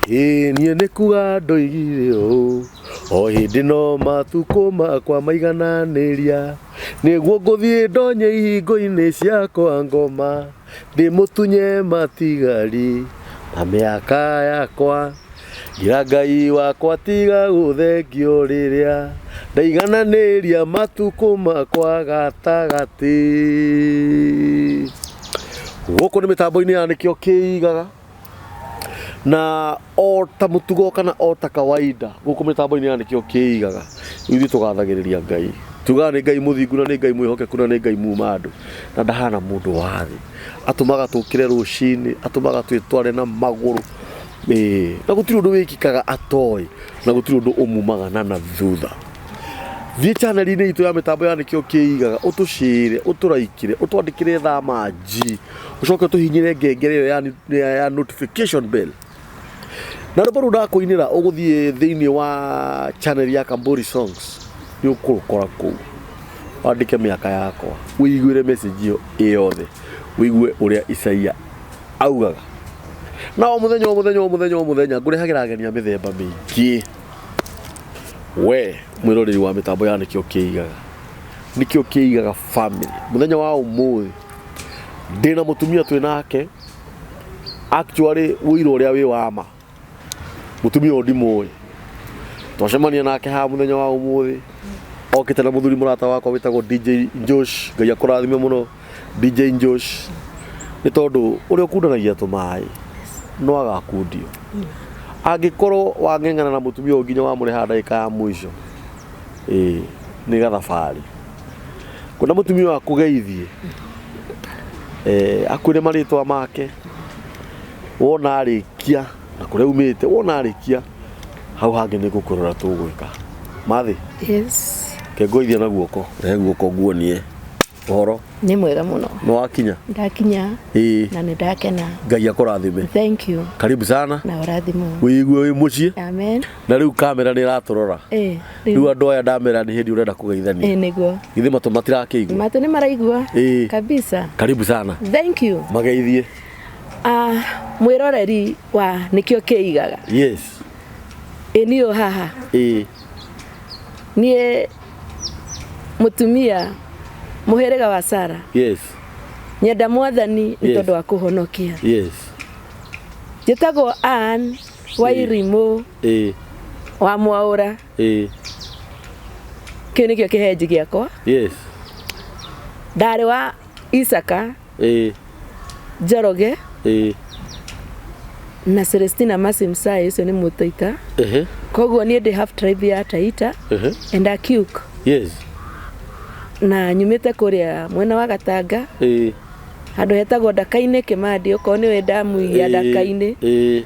Ĩĩ niĩ nĩ kuga ndoigire ũũ, o hĩndĩ no matukũ makwa maigananĩria, nĩguo ngũthiĩ ndonye ihingo-inĩ ciakwa ngoma, ndĩmũtunye matigari ma mĩaka yakwa. Ngira Ngai wakwa tiga gũthengio rĩrĩa ndaigananĩria matukũ makwa gatagatĩ. Gũkũ nĩ mĩtambo-inĩ ya nĩkĩo kĩigaga na o ta mũtugo kana o ta kawaida gũkũ mĩtambo-inĩ ya nĩkĩo kĩigaga ithuĩ tũgathagĩrĩria Ngai tugaga nĩ Ngai mũthingu na nĩ Ngai mwĩhokeku na nĩ Ngai muma andũ na ndahana mũndũ wa thĩ atũmaga tũkĩre rũcinĩ atũmaga twĩtware na magũrũ. Ĩĩ, na gũtirĩ ũndũ wĩkĩkaga atoĩ na gũtirĩ ũndũ ũmumaga na na thutha. Thiĩ channel-inĩ itũ ya mĩtambo ya nĩkĩo kĩigaga ũtũcĩre ũtũraikĩre ũtwandĩkĩre thama G ũcoke ũtũhihinyĩre ngengere ĩyo ya notification bell. Na rwĩmbo rũu ndakũinĩra ũgũthiĩ thĩinĩ wa channel ya Kamburi Songs nĩ ũkũrũkora kũu wandĩke mĩaka yakwa wĩiguĩre message ĩyo ĩyothe wĩigue ũrĩa Isaia augaga. Na o mũthenya o mũthenya o mũthenya o mũthenya ngũrehagĩra ageni a mĩthemba mĩingĩ. We mwĩroreri wa mĩtambo ya nĩkĩo kĩigaga nĩkĩo kĩigaga family. Mũthenya wa ũmũthĩ ndĩna mũtumia twĩ nake actually ũira ũrĩa wĩ wa ma Mũtumia ũyũ ndimũĩ. Twacemania nake haha mũthenya wa ũmũthĩ, okĩte na mũthuri mũrata wakwa wĩtagwo DJ Njosh, Ngai akũrathime mũno DJ Njosh, nĩ tondũ ũrĩa ũkundanagia tũmaĩ no agakundio. Angĩkorwo wang'eng'ana na mũtumia ũyũ nginya wamũrehaga ndagĩka ya mũico, ĩĩ nĩ gathabarĩ. Ngwenda mũtumia ũyũ akũgeithie, akwĩre marĩtwa make, wona arĩkia na kũrĩa umĩte wona arĩkia hau hangĩ nĩ ngũkũrora tũgwĩka mathĩ. Yes. Kengoithia na guoko, rehe guoko nguonie ũhoro. Nĩ mwega mũno. Nĩ wakinya? Ndakinya. Ĩĩ. Na nĩ ndakena. Ngai akũrathime. Thank you. Karibu sana. Na ũrathimwo. Wĩigue wĩ mũciĩ. Amen. Na rĩu kamera nĩ ĩratũrora. Ĩĩ. Rĩu andũ aya ndamera nĩ hĩndĩ ũrenda kũgeithania. Ĩĩ nĩguo. Githĩ matũ matirakĩigua? Matũ nĩ maraigua. Ĩĩ. Kabisa. Karibu sana. Thank you. Mageithie. Ah, mwĩroreri wa nĩkĩo kĩigaga. Yes. Ĩ niĩ haha. Ĩĩ. Niĩ mũtumia mũhĩrĩga wa Sara. Yes. Nyenda mwathani nĩ tondũ wa kũhonokia. Yes. Njĩtagwo Ann Wairimũ. Ĩĩ. Wa Mwaũra. Ĩĩ. Kĩu nĩkĩo kĩhenji gĩakwa. Yes. Ndarĩ wa Isaka. Ĩĩ. Njoroge. Ĩĩ. Na Celestina Mercy Msai ũcio nĩ Mũtaita. Ehe. Koguo niĩ ndĩ half tribe ya Taita. Ehe. And Akiuk. Yes. Na nyumĩte kũrĩa mwena wa Gatanga. Ĩĩ. Handũ hetagwo Ndaka-inĩ Kĩmandi, okorwo nĩwe ndamu ya Ndaka-inĩ. Ĩĩ.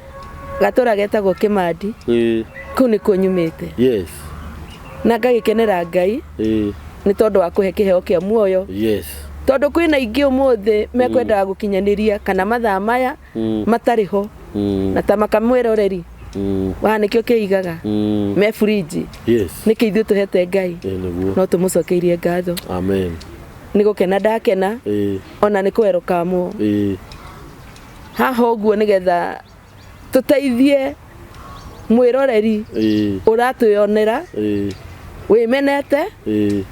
Gatũra getagwo Kĩmandi. Ĩĩ. Kũu nĩkuo nyumĩte. Yes. Na ngagĩkenera Ngai. Ĩĩ. Nĩ tondũ wa kũhe kĩheo kĩa muoyo. Yes. Tondũ kwĩna aingĩ ũmũthĩ mekwendaga gũkinyanĩria kana mathaa maya matarĩ ho. Na ta makamwĩroreri wa nĩkĩo kĩigaga me burinji. Yes. Nĩkĩ ithuĩ tũhete Ngai. Ĩĩ nĩguo. No tũmũcokeirie ngatho. Amen. Nĩ gũkena ndakena. Ĩĩ. Ona nĩ kũwerokamwo. Ĩĩ. Haha ũguo nĩgetha tũteithie mwĩroreri Ĩĩ. ũratwĩonera Ĩĩ. wĩmenete Ĩĩ.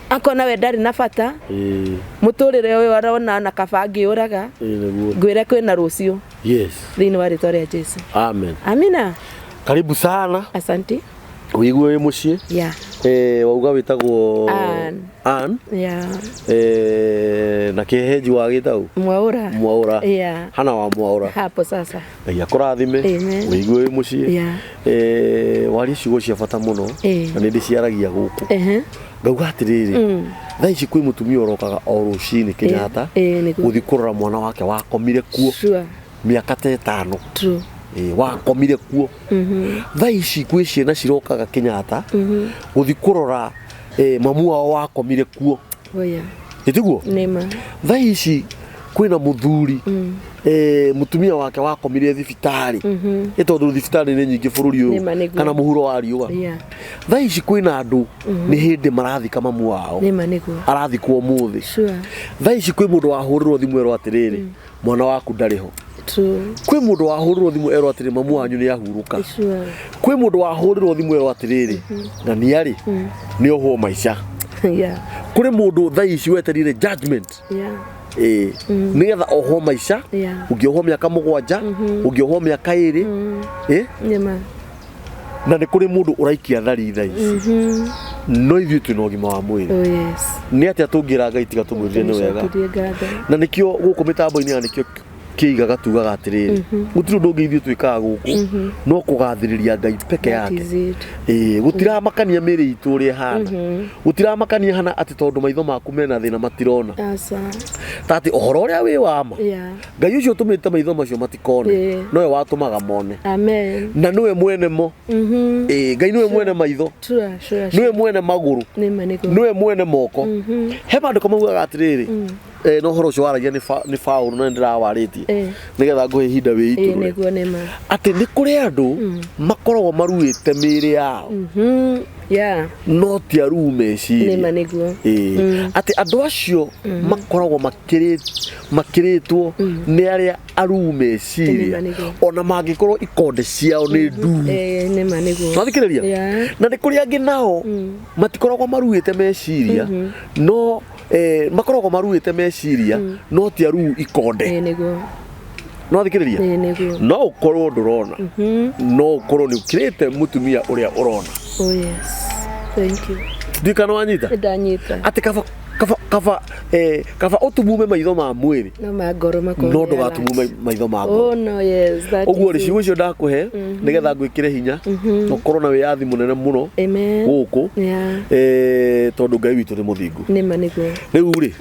akona we ndarĩ na bata Ĩĩ. mũtũrĩre ũyũ arona na kaba angĩũraga. Ĩĩ nĩguo. Ngwĩre kwĩna rũciũ. Yes. Thĩinĩ wa rĩtwa rĩa Jesu. Amen. Amina. Karibu sana. Asante. Wĩigue wĩ mũciĩ. Yeah. Wauga wĩtagwo Ann. Ann. Yeah. Na kĩhehenji wagĩtau? Mwaũra. Mwaũra. Yeah. Hana wa Mwaũra. Hapo sasa. Ngai akũrathime. Amen. Wĩigue wĩ mũciĩ. Yeah. Waria ciugo cia bata mũno. Eh. Na nĩ ndĩciaragia gũkũ. Ehe. Ngauga atĩrĩrĩ, thaa ici kwĩ mũtumia ũrokaga o rũcinĩ Kenyatta Eh, nĩguo. gũthiĩ kũrora mwana wake wakomire kuo Sure. mĩaka ta ĩtano. True. Ĩĩ, wakomire kuo. Thaa ici kwĩ ciana cirokaga Kenyatta gũthiĩ kũrora mamu wao wakomire kuo. Oh yeah. Ĩtiguo? Nĩma. Thaa ici kwĩna mũthuri. Mutumia wake wakomire thibitarĩ ĩ tondũ thibitarĩ nĩ nyingĩ bũrũri ũyũ Nĩma nĩguo. kana mũhuro wa riũa. Thaa ici kwĩna andũ nĩ hĩndĩ marathika mamu wao, Nĩma nĩguo. arathikwo ũmũthĩ. Thaa ici kwĩ mũndũ wahũrĩrwo thimũ erwo atĩrĩrĩ, mwana waku ndarĩ ho. Kwĩ mũndũ wahũrĩrwo thimũ erwo atĩrĩ, mamu wanyu nĩ ahurũka. Kwĩ mũndũ wahũrĩrwo thimũ erwo atĩrĩrĩ, na nĩ arĩ nĩ ohwo maica. Kũrĩ mũndũ thaa ici weterire judgment, ĩĩ, nĩgetha ohwo maica. Ũngĩohwo mĩaka 7, ũngĩohwo mĩaka 2, ĩ. Nĩma. Na nĩ kũrĩ mũndũ ũraikia thari thaa ici, no ithuĩ twĩna ũgima wa mwĩrĩ. Oh yes. Nĩ atĩa tũngĩra Ngai tiga tũmwĩrire nĩ wega? Tũmũcokerie ngatho. Na nĩkĩo gũkũ mĩtambo-inĩ ya nĩkĩo kĩigaga tugaga atĩrĩrĩ, gũtirĩ ũndũ ũngĩ ithuĩ twĩkaga gũkũ no kũgathĩrĩria Ngai peke That yake. is it. Ĩĩ, gũtiramakania mĩĩrĩ itũ ũrĩa ĩhana, gũtiramakania hana atĩ tondũ maitho maku mena thĩna matirona, Asa. ta atĩ ũhoro ũrĩa wĩ wa ma, Ngai ũcio ũtũmĩte maitho macio matikone, nowe watũmaga mone. Amen. Na nĩwe mwene mo. Ĩĩ, Ngai nĩwe mwene maitho, Sure, sure, nĩwe sure. mwene magũrũ, Nĩma nĩguo. nĩwe mwene moko. He maandĩko maugaga atĩrĩrĩ, na ũhoro ũcio waragia nĩ Paũlũ na nĩndĩrawarĩtie nĩgetha ngũhe ihinda wĩitũrũre, Nĩguo nĩma. atĩ nĩ kũrĩ andũ makoragwo maruĩte mĩĩrĩ yao, no ti aruu meciria. Nĩma nĩguo. Ĩĩ, atĩ andũ acio makoragwo makĩrĩtwo nĩ arĩa aruu meciria, Nĩma nĩguo. ona mangĩkorwo ikonde ciao nĩ nduru. Nĩma nĩguo. Twathikĩrĩria. Na nĩ kũrĩ angĩ nao matikoragwo maruĩte meciria, no makoragwo maruĩte meciria no ti aruu ikonde. Nĩguo. No thikĩrĩria. Nĩguo. No ũkorwo ndũrona, no ũkorwo nĩ ũkĩrĩte mũtumia ũrĩa ũrona. Oh yes. Thank you. Ndiũĩ kana wanyita. Ndanyita. Atĩ kaba ũtumume maitho ma mwĩrĩ, No ma ngoro makorwo no nĩ ndũgatumume alert. maitho ma ngoro. Oh no, yes. That Ũguo rĩ, is ciugo it. icio ndakũhe nĩgetha ngwĩkĩre hinya na ũkorwo na wĩyathi mũnene mũno Amen. gũkũ, tondũ Ngai witũ nĩ mũthingu. Nĩma nĩguo. Rĩu rĩ,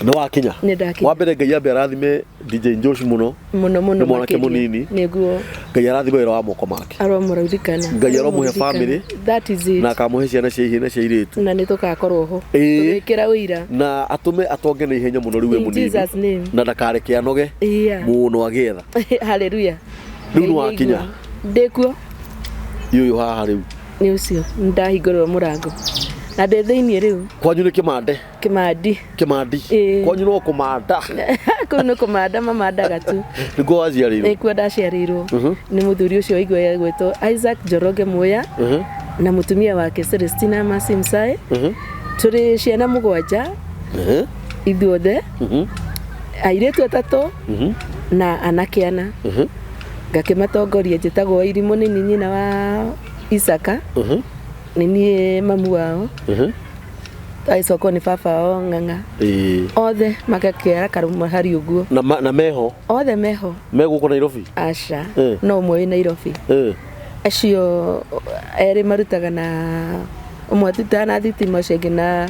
nĩ wakinya. Nĩ ndakinya. Wa mbere, Ngai ambe arathime DJ Josh mũno. Mũno mũno. Nĩ mwanake Makĩria. mũnini. Nĩguo. Ngai arathime wĩra wa moko make. Aromũririkana. Ngai aromũhe family. That is it. Na akamũhe ciana cia ihĩĩ na cia airĩtu. Na nĩ tũgakorwo ho. Ĩĩ. Tũgĩkĩra ũira. Na atũme atonge na ihenya mũno rĩu wĩ In mũnini. Jesus name. Na ndakareke anoge mũno agĩetha. Hallelujah. Rĩu nĩ wakinya. Ndĩkuo. Ũyũ haha rĩu. Nĩ ũcio ndahingũrĩrwo mũrango na ndĩ thĩiniĩ rĩu. Kwanyu nĩ kĩmande? Kĩmandi. Kĩmandi. Ĩĩ. Kwanyu no kũmanda? Kũu nĩ kũmanda mamandaga tu. Nĩkuo waciarĩirwo? Nĩkuo ndaciarĩirwo nĩ mũthuri ũcio waigua egwĩtwo Isaac Njoroge Muya na mũtumia wake Celestina Mercy Msae. Tũrĩ ciana 7 ithuothe, airĩtu 3 na anake 4. Ngakĩmatongoria, njĩtagwo Irimũ, nĩ niĩ nyina wa Isaka, nĩ niĩ mamu wao, agĩcokwo nĩ baba wao Ng'ang'a. Othe magakĩara karũmahari ũguo. Na meho? Othe meho. Me gũkũ Nairobi? Aca. No ũmwe wĩ Nairobi. Acio erĩ marutaga na ũmwe arutaga na thitima, ũcio ũngĩ na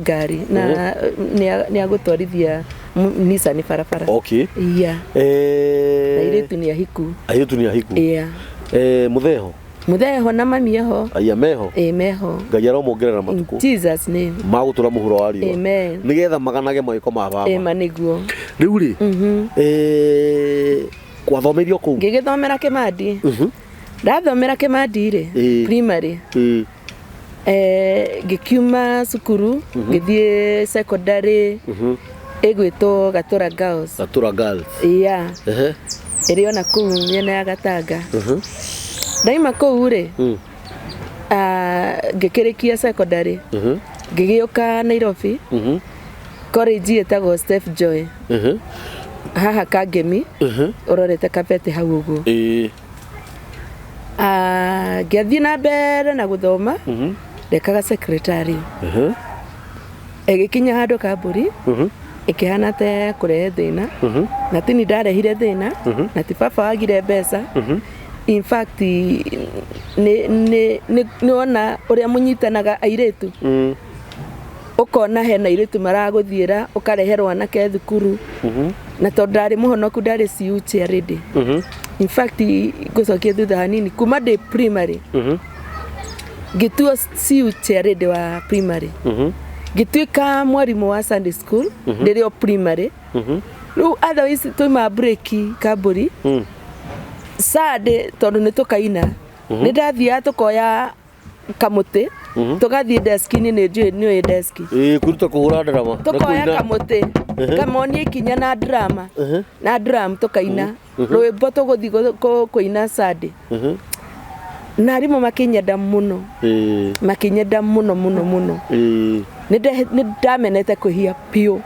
ngari na nĩ agũtwarithia Nissan barabara. Yeah. Na airĩtu nĩ ahiku. Airĩtu nĩ ahiku? Yeah. Mũtheho? Mũtheho na mami eho. Aya meho? Ĩ, meho. Ngai aromongerera In matukũ Jesus name. ma gũtũra mũhuro wa riũa, Amen. nĩgetha maganage mawĩko ma baba. Ĩma nĩguo. Rĩu rĩ, gwathomeire kũu? Ngĩgĩthomera Kĩmandi. Ndathomera Kĩmandi rĩ, primary, ngĩkiuma cukuru ngĩthiĩ secondary ĩgwĩtwo Gatura Girls. Gatura Girls. Yeah. Ĩrĩ ona kũu mĩena ya Gatanga. Ndaima kũu rĩ, ngĩkĩrĩkia secondary, ngĩgĩũka Nairobi, college ĩtagwo Steph Joy, haha Kangemi, ũrorete Kabete hau ũguo. Ngĩathiĩ na mbere na gũthoma, ndekaga secretary. Ĩgĩkinya handũ kamburi ĩkĩhana ta kũrehe thĩna, na tini ndarehire thĩna, na ti baba wagire mbeca. In fact, nĩ wona ũrĩa mũnyitanaga airĩtu, ũkona hena airĩtu maragũthiĩra, ũkareherwo anake thukuru, na tondũ ndarĩ mũhonoku, ndarĩ CU chairlady. In fact, ngũcokia thutha hanini, kuma ndĩ primary ngĩtuo CU chairlady wa primary. Ngĩtuĩka mwarimũ wa Sunday school ndĩrĩ o primary. Rĩu otherwise twauma break kambũri Sunday, tondũ nĩ tũkaina, nĩ ndathiaga tũkoya kamũtĩ, tũgathiĩ deski-inĩ. Nĩ njũĩ, nĩ ũĩ deski? Ĩĩ, kwĩruta kũhũra ndarama na Tũkoya kũina. kamũtĩ, kamonie ikinya na drama na drum, tũkaina rwĩmbo tũgũthiĩ kũina Sunday. Na arimũ makĩnyenda mũno, makĩnyenda mũno mũno mũno. Nĩ ndamenete kwĩhia biũ.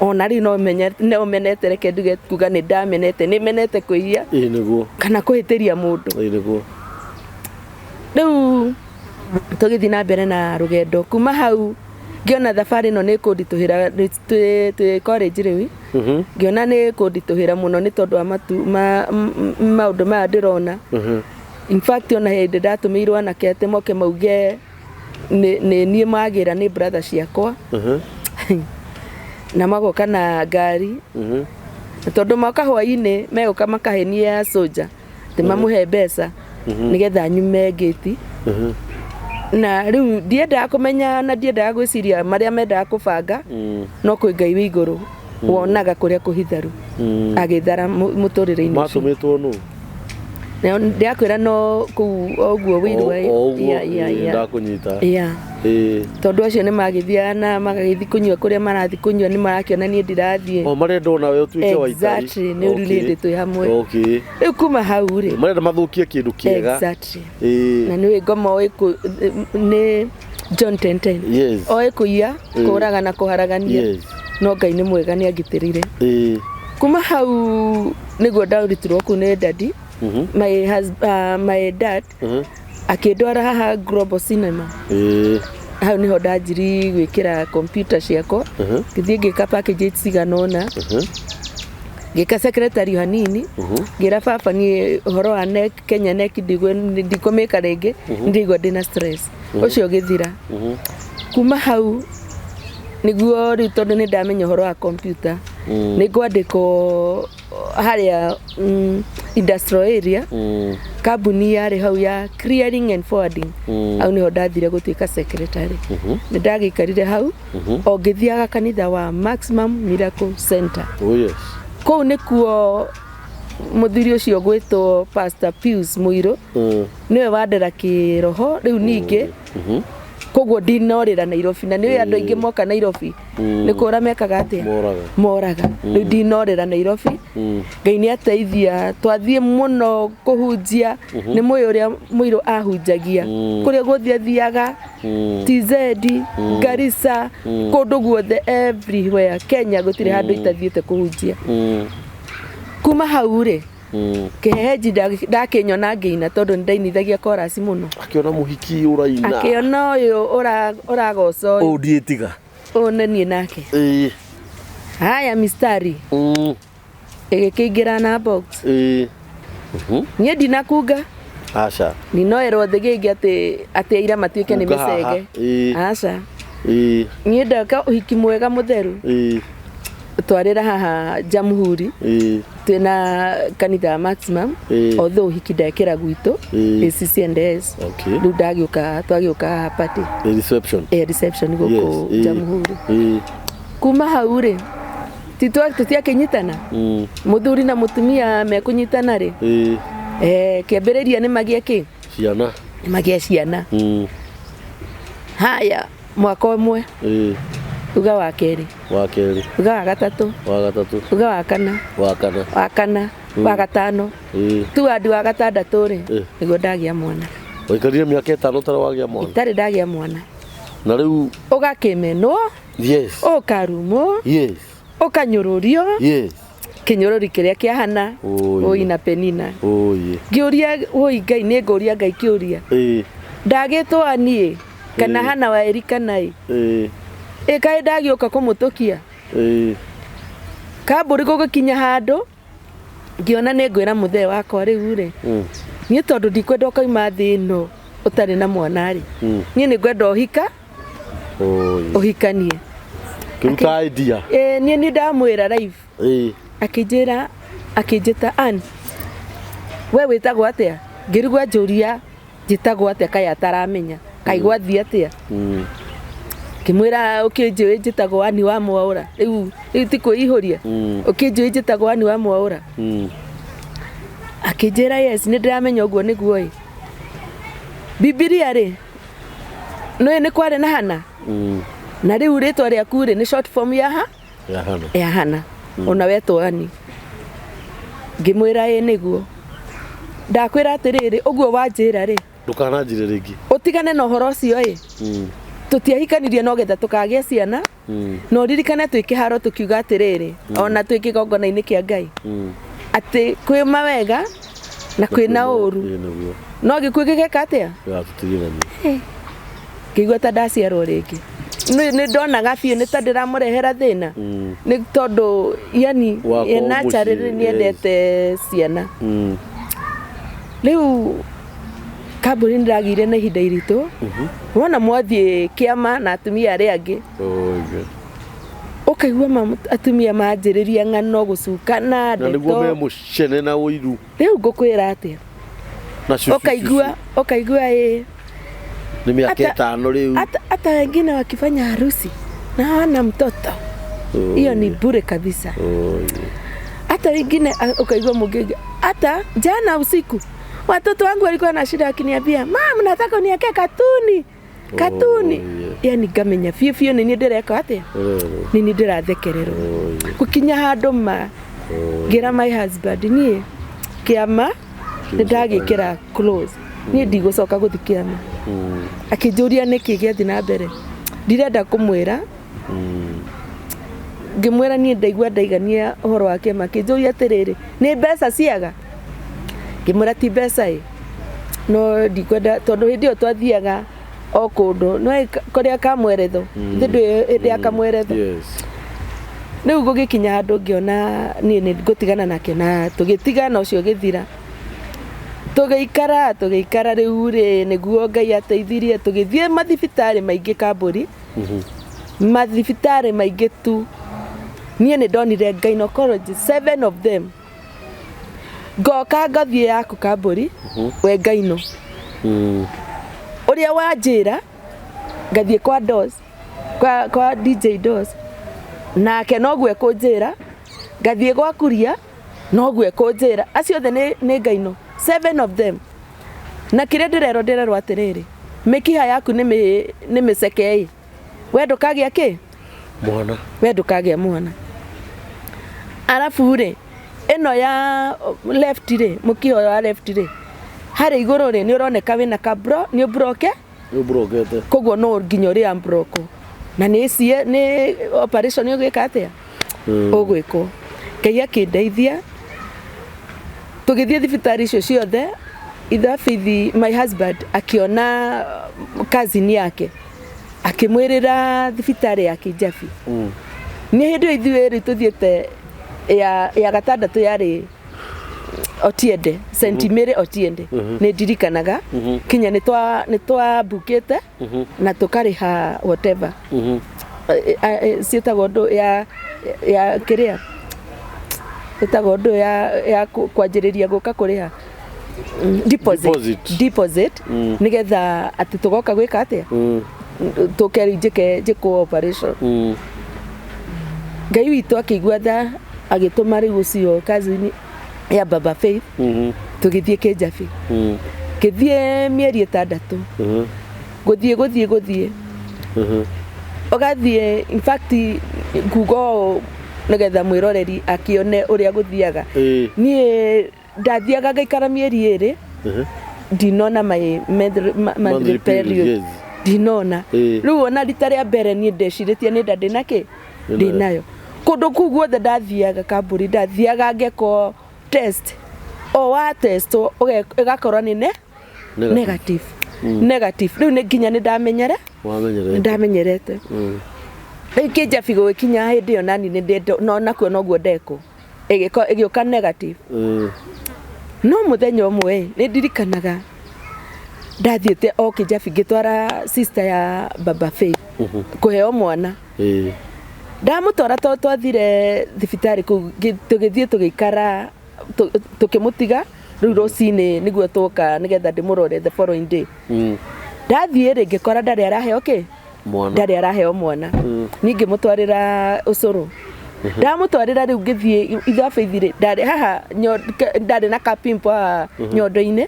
Ona rĩu no menete, reke nduge kuga nĩ ndamenete, nĩ menete kwĩhia Ĩĩ nĩguo. kana kũhĩtĩria mũndũ. Ĩĩ nĩguo. Rĩu tũgĩthiĩ na mbere na rũgendo. Kuma hau ngĩona thabarĩ ĩno nĩ kũnditũhĩra. Twĩ college rĩu, ngĩona nĩ kũnditũhĩra mũno nĩ tondũ wa maũndũ maya ndĩrona. In fact, ona hĩndĩ ndatũmĩirwo anake atĩ moke mauge nĩ niĩ magĩra nĩ brother ciakwa, na magoka na ngari. Na tondũ moka hwainĩ, megũka makahenia soja atĩ mamũhe mbeca nĩgetha nyume ngĩti. Na rĩu ndiendaga kũmenya na ndiendaga gwĩciria marĩa mendaga kũbanga, no kwĩ Ngai wĩ igũrũ wonaga kũrĩa kũhitharu, agĩthara mũtũrĩre-inĩ ũcio. Matũmĩtwo nũ? Ndĩrakwĩra no kũu ũguo wĩirwo. O ũguo ndakũnyita. Tondũ acio nĩ magĩthiaga na magagĩthiĩ kũnyua kũrĩa marathiĩ kũnyua, nĩ marakĩona niĩ ndirathiĩ. O marenda onawe ũtuĩke wa itari. Exactly, nĩ rĩu hĩndĩ twĩ hamwe. Rĩu kuma hau rĩ, Marenda mathũkie kĩndũ kĩega. Exactly. Na nĩ ngoma oĩ nĩ John 10:10. Oĩ kũiya, kũraga na kũharagania. No Ngai nĩ mwega, nĩ angitĩrire. Kuma hau nĩguo ndarutirwo kũu nĩ daddy. My dad akĩndwara haha Global Cinema. Hau niho ndanjiri gwĩkĩra computer ciakwa. Ngĩthiĩ ngĩka package cigana ũna, ngĩka secretary hanini. Ngĩra baba niĩ ũhoro wa NEC, Kenya NEC, ndikũmĩka rĩngĩ, ndĩigua ndĩna stress. Ũcio ũgĩthira. Kuma hau nĩguo rĩu, tondũ nĩ ndamenya ũhoro wa computer, nĩ ngwandĩkwo harĩa industrial area, kambuni yarĩ hau ya clearing and forwarding. Hau niho ndathire gũtuĩka secretary. Nĩ ndagĩikarire hau o ngĩthiaga kanitha wa Maximum Miracle Center. Oh yes. Kũu nĩkuo mũthuri ũcio gwĩtwo Pastor Pius Mũirũ, nĩwe wandera kĩroho. Rĩu ningĩ koguo ndinorĩra Nairobi, na nĩũĩ andũ aingĩ moka Nairobi nĩ kũra mekaga atĩa? Moraga. Moraga. Rĩu ndinorĩra Nairobi. Ngai nĩ ateithia, twathiĩ mũno kũhunjia. Nĩ mũĩ ũrĩa Mũirũ ahunjagia kũrĩa guothe athiaga, TZ, Garissa, kũndũ guothe, everywhere Kenya, gũtirĩ handũ itathiĩte kũhunjia. Kuma hau rĩ, kĩhehenji ndakĩnyona ngĩina, tondũ nĩ ndainithagia chorus mũno. Akĩona mũhiki ũraina. Akĩona ũyũ ũragoca ũyũ. Ũũ ndiĩtiga. Ũyũ nĩ niĩ nake. Haya, mistari ĩgĩkĩingĩra na box. Niĩ ndinakunga. Aca. Ndinoerwo thĩ gĩngĩ atĩ aira matuĩke nĩ Kunga haha. mĩcege. Aca. Niĩ ndeka ũhiki mwega mũtheru. Twarĩra haha Jamhuri. Twĩna kanitha wa Maximum. Although ũhiki ndekĩra gwitũ ACCNDS. Rĩu ndagĩũka, twagĩũka haha party. The reception. Reception gũkũ Jamhuri. Kuma hau rĩ, tũtiakĩnyitana. Mũthuri na mũtumia mekũnyitana rĩ, kĩambĩrĩria nĩ magĩe kĩ? Ciana. Nĩ magĩe ciana. Haya, mwaka ũmwe, uga wa kerĩ, Wa kerĩ. Uga wa gatatũ, Wa gatatũ. Uga wa kana, Wa kana. Wa kana, wa gatano, tu andi wa gatandatũ rĩ, nĩguo ndagĩa mwana. Waikarire mĩaka 5 ũtarĩ wagĩa mwana? Itarĩ ndagĩa mwana. Na rĩu Ũgakĩmenwo, ũkarumwo, ũkanyũrũrio, kĩnyũrũri kĩrĩa kĩahana Oi. Oi na Penina. Oye. Ngĩũria, woi Ngai, nĩ ngũria Ngai kĩũria, ndagĩtwa niĩ kana Hana wa Elikana ĩ? Ĩ kaĩ ndagĩũka kũmũtũkia? Kambũri gũgĩkinya handũ ngĩona nĩ ngwĩra mũthee wakwa rĩu rĩ, niĩ tondũ ndikwenda ũkauma thĩ ĩno ũtarĩ na mwana rĩ, niĩ nĩ ngwenda ũhika, Oye. ũhikanie. Kĩruta idea. Ĩ, niĩ nĩ ndamwĩra live. Akĩnjĩra, akĩnjĩta, "Ann, we wĩtagwo atĩa?" Ngĩrigwo anjũria njĩtagwo atĩa, kaĩ ataramenya, kaĩ gwathiĩ atĩa. Ngĩmwĩra ũkĩnjũĩ njĩtagwo Ani wa Mwaũra, rĩu rĩu ti kwĩihũria. Ũkĩnjũĩ njĩtagwo Ani wa Mwaũra. Akĩnjĩra yes, nĩ ndĩramenya ũguo nĩguo ĩ. Bibilia rĩ, nĩũĩ nĩ kwarĩ na Hana? Na rĩu rĩtwa rĩaku rĩ, nĩ short form ya ha? Ya Hana. Ya Hana. Ona wetwo Ani. Ngĩmwĩra ĩ nĩguo. Ndakwĩra atĩrĩrĩ, ũguo wanjĩra rĩ, Ndũkananjĩre rĩngĩ. Ũtigane na ũhoro ũcio ĩ. Tũtiahikanirie no getha tũkagĩa ciana. Na ũririkane twĩ kĩharo tũkiuga atĩrĩrĩ, ona twĩ kĩgongona-inĩ kĩa Ngai, atĩ kwĩ mawega na kwĩ na ũru. Ĩ nĩguo. No gĩkuũ gĩgeka atĩa? Gĩgatũtigithania. Ngĩigua ta ndaciarwo rĩngĩ. Nĩ ndonaga biũ nĩ ta ndĩramũrehera thĩna. Nĩ tondũ yani Wakwa ye naturally mũciĩ, nĩ endete ciana. Rĩu kambuni nĩ ndagĩire na ihinda iritũ. Wona mwathiĩ kĩama na atumia arĩa angĩ, Oh, good. ũkaigua atumia manjĩrĩria ng'ano gũcukana Na nĩguo me ndeto. mũcene na ũiru. Rĩu ngũkwĩra atĩa? Na cucu. Ũkaigua ũkaigua ĩ Nĩ mĩaka 5 rĩu. Hata wengine wakifanya harusi na hawana mtoto. Hiyo ni bure kabisa. Oh, yeah. Hata wengine ukaigua mũngĩ hata jana usiku watoto wangu walikuwa na shida wakiniambia, "Mama, nataka uniwekee katuni." Katuni. Oh, yeah. Yani ngamenya biũ biũ nĩ niĩ ndĩreka atĩa? Nĩ niĩ ndĩrathekererwo. Oh, yeah. Gũkinya handũ ma ngĩra my husband niĩ kĩama nĩ ndagĩkĩra close. Niĩ ndigũcoka gũthiĩ kĩama. Akĩnjũria nĩkĩ gĩathiĩ na mbere. Ndirenda kũmwĩra. Ngĩmwĩra niĩ ndaigua ndaigania ũhoro wa kĩama. Akĩnjũria atĩrĩrĩ, nĩ mbeca ciaga? Ngĩmwĩra ti mbeca ĩ. No ndikwenda tondũ hĩndĩ ĩyo twathiaga o kũndũ. No kũrĩa Kamweretho. Hĩndĩ ĩyo hĩndĩ ya Kamweretho. Yes. Rĩu gũgĩkinya handũ ngĩona niĩ nĩ ngũtigana nake na tũgĩtigana ũcio ũgĩthira. Tũgĩikara tũgĩikara rĩu rĩ nĩguo Ngai ateithirie tũgĩthiĩ mathibitarĩ maingĩ Kambũri. Mathibitarĩ maingĩ tu. Niĩ nĩ ndonire gynecology, 7 of them. Ngoka ngathiĩ yaku Kambũri, we Ngaino. Ũrĩa wanjĩra ngathiĩ kwa Dos, kwa DJ Dos. Nake noguo ekũnjĩra, ngathiĩ gwa Kuria, noguo ekũnjĩra. Acio othe nĩ Ngaino, 7 of them. Na kĩrĩa ndĩrerwo ndĩrerwo atĩrĩrĩ, mĩkiha yaku nĩ mĩceke ĩ. We ndũkagĩa kĩ? Mwana. We ndũkagĩa mwana. Arabu rĩ, ĩno ya left rĩ, mũkiha ũyũ wa left rĩ, harĩa igũrũ rĩ, nĩ ũroneka wĩna ka bro, nĩ ũbroke? Nĩ ũbrokete. Koguo no nginya ũrĩ unbroke. Na nĩ cie, nĩ operation ũgwĩka atĩa? Ũgwĩkwo. Ngai akĩndeithia. Tũgĩthiĩ thibitarĩ icio ciothe, ithabithi my husband akĩona cousin yake. Akĩmwĩrĩra thibitarĩ ya Kijabi. Nĩ hĩndĩ ĩyo ithuĩ rĩ tũthiĩte ya gatandatũ yarĩ Otiende, Saint Mary Otiende. Nĩ ndirikanaga. Kinya nĩ twabukĩte na tũkarĩha whatever. Ciĩtagwo ũndũ ya kĩrĩa? Ĩtagwo ũndũ ya kwanjĩrĩria gũka kũrĩha. Deposit. Deposit. Deposit. Nĩgetha atĩ tũgoka gwĩka atĩa? Tũke rĩu njĩkwo operation. Ngai witũ akĩigua tha agĩtũma rĩu ũcio cousin ya Baba Faith. Tũgĩthiĩ Kĩnjabi. Ngĩthiĩ mĩeri 6. Gũthiĩ, gũthiĩ, gũthiĩ. Ũgathiĩ, in fact, nguga ũũ nĩgetha mwĩroreri akĩone ũrĩa gũthiaga. Niĩ ndathiaga ngaikara mĩeri 2, ndinona my monthly Monthly period, period. yes. Ndinona. Rĩu ona rita rĩa mbere niĩ ndecirĩtie nĩ nda ndĩna kĩ? Ndĩnayo. Ndĩnayo. Kũndũ kũu guothe ndathiaga Kambũri, ndathiaga ngekwo test. O wa test ĩgakorwo nĩ Negative. negative. Negative. Rĩu nĩ nginya nĩ ndamenyere? Wamenyerete. Nĩ ndamenyerete. Rĩu Kĩnjabi gũgĩkinya hĩndĩ ĩyo nani nĩ ndendo, no nakuo noguo ndekwo. Ĩgĩũka negative. No mũthenya ũmwe nĩ ndirikanaga ndathiĩte o Kĩnjabi ngĩtwara sister ya Baba Faith kũheo mwana. Ndamũtwara tondũ twathire thibitarĩ kũu, tũgĩthiĩ tũgĩikara, tũkĩmũtiga rĩu rũcinĩ nĩguo twoka nĩgetha ndĩmũrore the following day. Ndathiĩ rĩ ngĩkora ndarĩ araheo kĩ? Mwana. Ndarĩ araheo mwana. Niĩ ngĩmũtwarĩra ũcũrũ, ndamũtwarĩra rĩu ngĩthiĩ ithe wa Faith rĩ, ndarĩ haha ndarĩ na kapimpo haha nyondo-inĩ.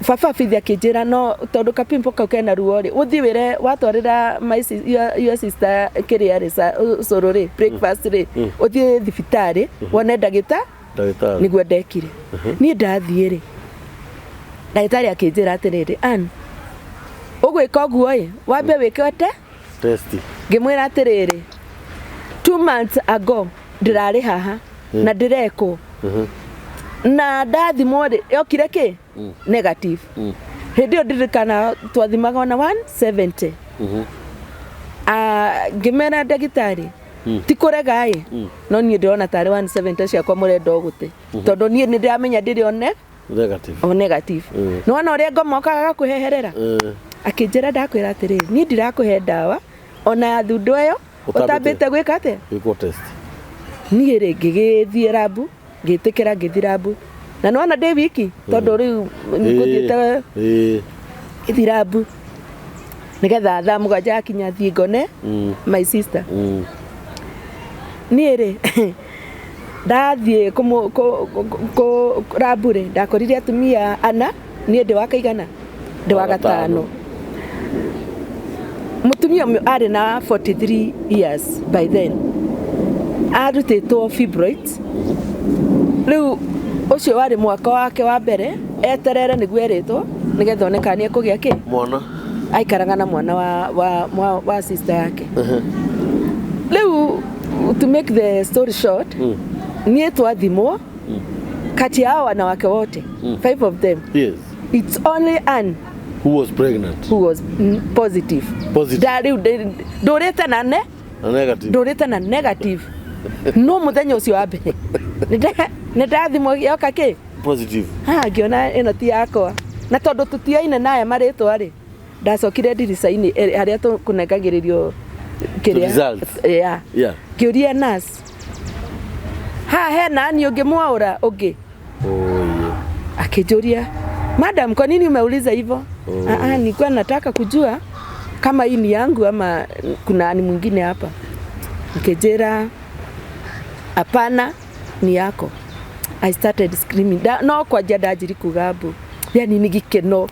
Baba Faith akĩnjĩra no tondũ kapimpo kau kena ruo rĩ, ũthiĩ wĩre watwarĩra your sister kĩrĩa rĩ, ũcũrũ rĩ, breakfast rĩ, ũthiĩ thibitarĩ wone ndagĩta. Ndagĩtarĩ. Nĩguo ndekire. Niĩ ndathiĩ rĩ, ndagĩtarĩ akĩnjĩra atĩrĩrĩ, "Ann, ũgwĩka ũguo ĩ, wambe wĩke te Test. Ngĩmwĩra atĩrĩrĩ, 2 months ago ndĩrarĩ haha na ndĩrekwo na ndathimwo rĩ, yokire kĩ negative. Hĩndĩ ĩyo ndirikana twathimaga ona 170. Ah, ngĩmera ndagĩtarĩ, ti kũrega ĩ, no niĩ ndĩrona tarĩ 170 ciakwa mũrenda ũgũte, tondũ niĩ nĩ ndĩramenya ndĩrĩ one Negative. O negative. Nĩwona ũrĩa ngoma okaga gakũheherera. Akĩnjĩra, ndakwĩra atĩrĩrĩ, niĩ ndirakũhe ndawa ona ya thundo ĩyo Ũtambĩte. Ũtambĩte gwĩka atĩa? Gwĩkwo test. Niĩ rĩ, ngĩgĩthiĩ rambu, ngĩtĩkĩra, ngĩthiĩ rambu na nĩwona ndĩ wiki tondũ rĩu ngũthiĩte ngĩthiĩ rambu nĩgetha thaa 7 yakinya thiĩ ngone my sister. Niĩ rĩ, ndathiĩ rambu rĩ, ndakorire atumia ana, niĩ ndĩ wa kaigana, ndĩ wa gatano. Mũtumia ũmwe arĩ na 43 years by then, arutĩtwo fibroids. Rĩu ũcio warĩ mwaka wake wa mbere eterere nĩguo erĩtwo nĩgetha one kana nĩ ekũgĩa kĩ Mwana. Aikaraga na mwana wa sister yake. Rĩu to make the story short, niĩ twathimwo, kati ya hao wanawake wote, five of them, it's only Ann who was pregnant, who was positive. Positive. Rĩu ndũrĩte na ne Na negative. Ndũrĩte na negative, no mũthenya ũcio wa mbere nĩ ndathimwo yoka kĩ Positive. Ha, ngĩona ĩno ti yakwa, na tondũ tũtiaine naya marĩtwa rĩ, ndacokire ndirica-inĩ harĩa tũkũnengagĩrĩrio kĩrĩa Results. Yeah. Ngĩũria nurse, haha hena ani ũngĩ mwaũra ũngĩ? Oh yeah. Akĩnjũria, "Madam, kwa nini umeuliza hivyo?" Oh. "Ah, ah, nilikuwa nataka kujua kama hii ni yangu ama kuna ani mwingine hapa." Akĩnjĩra, "Hapana, ni yako." I started screaming. No kwanja ndanjiri kuga mbu, yani nĩ gĩkeno,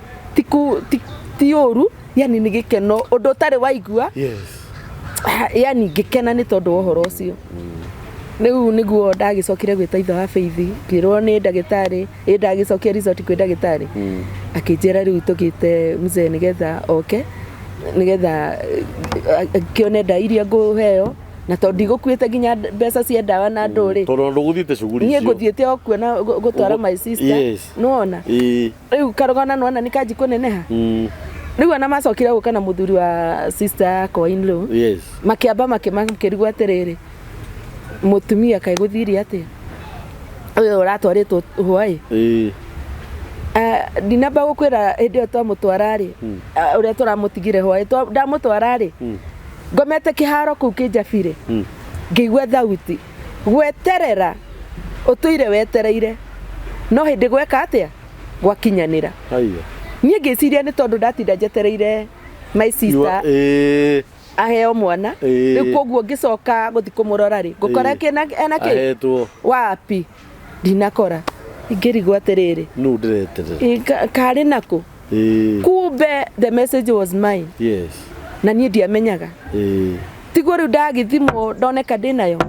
ti ũru, yani nĩ gĩkeno ũndũ ũtarĩ waigua. Ah, yani ngĩkena nĩ tondũ wa ũhoro ũcio. Rĩu nĩguo ndagĩcokire gwĩta ithe wa Faith, ngĩrwo nĩ ndagĩtarĩ ĩ, ndagĩcokia result kwĩ ndagĩtarĩ, akĩnjĩra rĩu tũgĩte mzee nĩgetha oke, nĩgetha akĩone ndawa iria ngũheo, na tondũ ndigũkuĩte nginya mbeca cia ndawa na ndũrĩ. Tondũ ndũgũthiĩte cuguri Niĩ icio. ngũthiĩte o kuona gũtwara my sister. Nĩwona rĩu karũgana, nĩwona nĩ kanji kũneneha. Rĩu ona macokire gũka na mũthuri wa sister yakwa in law, makĩamba makĩrigwo atĩrĩrĩ, mũtumia kaĩ gũthire atĩa, ũyũ ũratwarĩtwo hwaĩ. Ah, ndinamba gũkwĩra hĩndĩ ĩyo twamũtwara rĩ, ah, ũrĩa tũramũtigire hwaĩ, ndamũtwara rĩ, ngomete kĩharo kũu kĩnjabirĩ, ngĩigua thauti, gweterera ũtũire wetereire, no hĩndĩ gweka atĩa gwakinyanĩra. Haya. Niĩ ngĩciria nĩ tondũ ndatinda njetereire my sister aheo mwana. Rĩu koguo ngĩcoka gũthiĩ kũmũrora rĩ, ngũkora kĩna ena kĩ Ahetwo. Wapi, ndinakora, ngĩrigwo atĩrĩrĩ, Nũ ndĩreterera? Ĩ, karĩ nakũ? Kumbe the message was mine. Na niĩ ndiamenyaga. Tiguo rĩu ndagĩthimwo ndoneka ndĩnayo,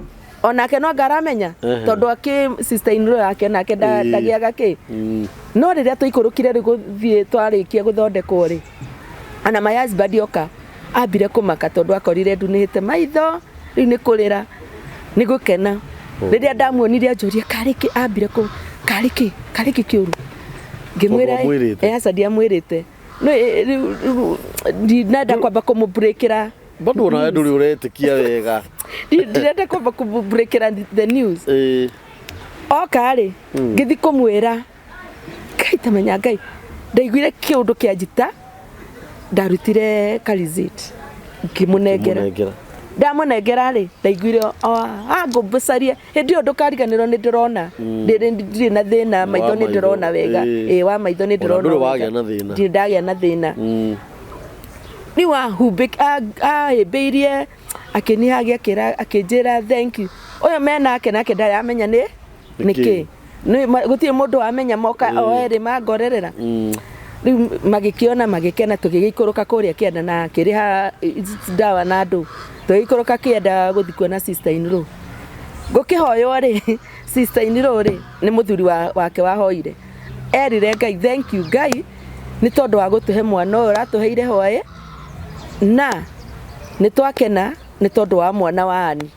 onake no anga aramenya, tondũ akĩ sister in law yake nake ndagĩaga kĩ. No rĩrĩa twaikũrũkire rĩu gũthiĩ, twarĩkia gũthondekwo rĩ, ana my husband oka ambire kũmaka tondũ akorire ndunĩte maitho, rĩu nĩ kũrĩra nĩ gũkena. Rĩrĩa ndamuonire anjũria karĩ kĩ, ambire kũ karĩ kĩ, karĩ kĩ kĩũru? Ngĩmwĩra, Tondũ wamwĩrĩte? "Eh, aca, ndiamwĩrĩte." No rĩu ndinenda kwamba kũmũbreakĩra. Bado onawe ndũrĩ ũretĩkia wega. Ndirenda kwamba kũmũbreakĩra the news. Oka rĩ, ngĩthi kũmwĩra, Ngai tamenya, Ngai, ndaiguire kĩũndũ kĩanjita, ndarutire ka receipt ngĩmũnengera. Mũnengera. Ndamũnengera rĩ, ndaiguire ngũmbacaria hĩndĩ ĩyo, ndũkariganĩrwo nĩ ndĩrona. Ndirĩ na thĩna maitho, nĩ maitho, ndĩrona wega. Ĩĩ, wa maitho nĩ Ona ndĩrona ndũrĩ wega. wagĩa na thĩna. Ndirĩ ndagĩa na thĩna. Rĩu ahĩmbĩirie akĩnihagia akĩra akĩnjĩra thank you. Ũyũ menake nake ndarĩ amenya nĩ nĩkĩ. Gũtirĩ mũndũ wamenya moka o erĩ mangorerera. Rĩu magĩkĩona magĩkena tũgĩgĩikũrũka kũrĩa kĩanda na akĩrĩha ndawa na andũ. Tũgĩikũrũka kĩanda gũthiĩ kuona sister in law. Gũkĩhoywo rĩ, sister in law rĩ, nĩ mũthuri wake wahoire. Erire Ngai thank you Ngai nĩ tondũ wa gũtũhe mwana ũyũ ũratũheire hwaĩ na nĩ twakena nĩ tondũ wa mwana wa Ani.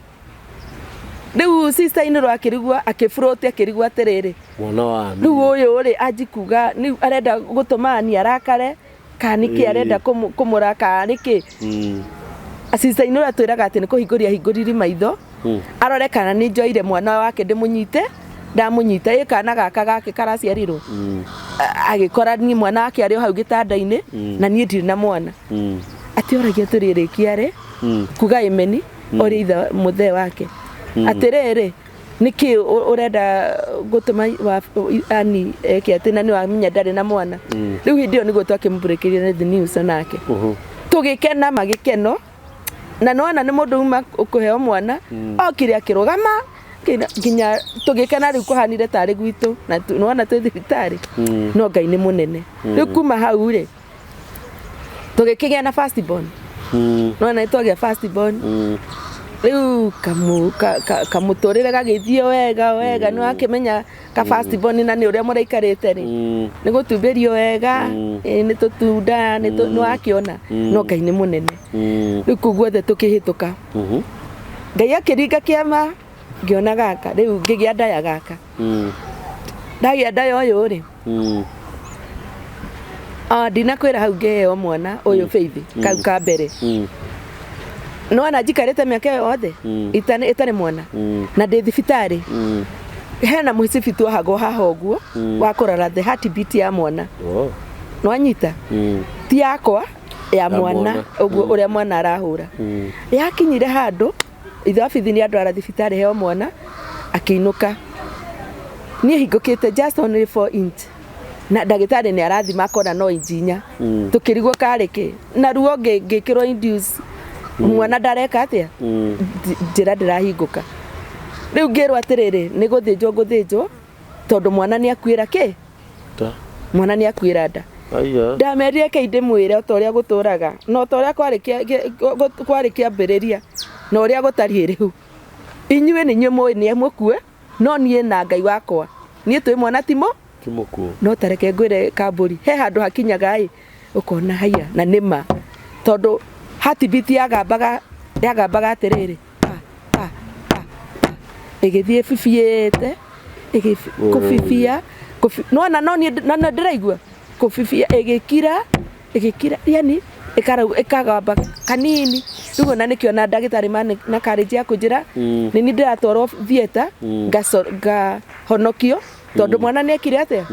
Rĩu sister in law akĩrigwo akĩfloat akĩrigwo atĩrĩrĩ, Mwana wa Ani. Rĩu ũyũ rĩ anji kuga rĩu arenda gũtũma Ani arakare kana nĩkĩ arenda kũmũra kana nĩkĩ. Sister in law atwĩraga atĩ nĩ kũhingũria ahingũririe maitho arore kana nĩ njoire mwana wake ndĩmũnyite, ndamũnyita ĩ kana gaka gake karaciarirwo. Agĩkora niĩ mwana wake arĩ o hau gĩtanda-inĩ na niĩ ndirĩ na mwana. Atĩ oragia atĩrĩrĩ kĩarĩ kuga ĩmeni ũrĩa ithe mũthee wake. Atĩrĩrĩ nĩkĩ ũrenda gũtũma Ani eke atĩ na nĩwamenya ndarĩ na mwana. Rĩu hĩndĩ ĩyo nĩguo twakĩmũbreakĩire the news nake. Tũgĩkena magĩkeno na nĩwona nĩ mũndũ uma kũheo mwana okire akĩrũgama nginya tũgĩkena rĩu kũhanire tarĩ gwitũ na nĩwona twĩ thibitarĩ no Ngai nĩ mũnene. Rĩu kuma hau rĩ tũgĩkĩgĩa na first born. Nĩwona nĩtwagĩa first born. Rĩu kamũtũrĩre gagĩthiĩ wega wega nĩwakĩmenya ka first born na nĩ ũrĩa mũraikarĩte rĩ nĩ gũtumberio wega nĩ tũtunda nĩwakĩona no Ngai nĩ mũnene. Rĩu kũu guothe tũkĩhĩtũka Ngai akĩringa kĩama ngĩona gaka rĩu ngĩgĩa nda ya gaka. Ndagĩa nda ya ũyũ rĩ ndinakwĩra hau ngĩheo mwana ũyũ Faith kau ka mbere. Nĩwona njikarĩte mĩaka ĩyo yothe ĩtarĩ mwana na ndĩ thibitarĩ. Hena mũcibi tuohagwo haha ũguo wa kũrora the heartbeat ya mwana. Nĩwanyita? Ti yakwa ya mwana ũguo ũrĩa mwana arahũra. Yakinyire handũ ithe wa Faith nĩ andwara thibitarĩ heo mwana akĩinũka. Niĩ hingũkĩte just only 4 inch na ndagĩtarĩ nĩ arathima akona no inji 4. Tũkĩrigwo karĩ kĩ na ruo ngĩkĩrwo induce mwana ndareka atĩa njĩra ndĩrahingũka. Rĩu ngĩrwo atĩrĩrĩ nĩ gũthĩnjwo ngũthĩnjwo tondũ mwana nĩ akuĩra kĩ mwana nĩ akuĩra nda. Ndamerire kei ndĩmwĩre o ta ũrĩa gũtũraga na o ta ũrĩa kwarĩ kĩambĩrĩria na ũrĩa gũtariĩ rĩu. Inyuĩ nĩ inyuĩ mũĩ nĩ mũkue no niĩ na Ngai wakwa niĩ twĩ mwana ti mũkuo. No tareke ngwĩre kambũri he handũ hakinyaga ĩ ũkona haiya na nĩ ma tondũ heartbeat yagambaga atĩrĩrĩ pa pa pa pa ĩgĩthiĩ ĩbibiĩte kũbibia nĩwona no niĩ no ndĩraigua kũbibia ĩgĩkira ĩgĩkira yani ĩkagamba kanini rĩu ona nĩkĩo na ndagĩtarĩ na courage ya kũnjĩra nĩ niĩ ndĩratwarwo theatre ngahonokio tondũ mwana nĩ ekire atĩa.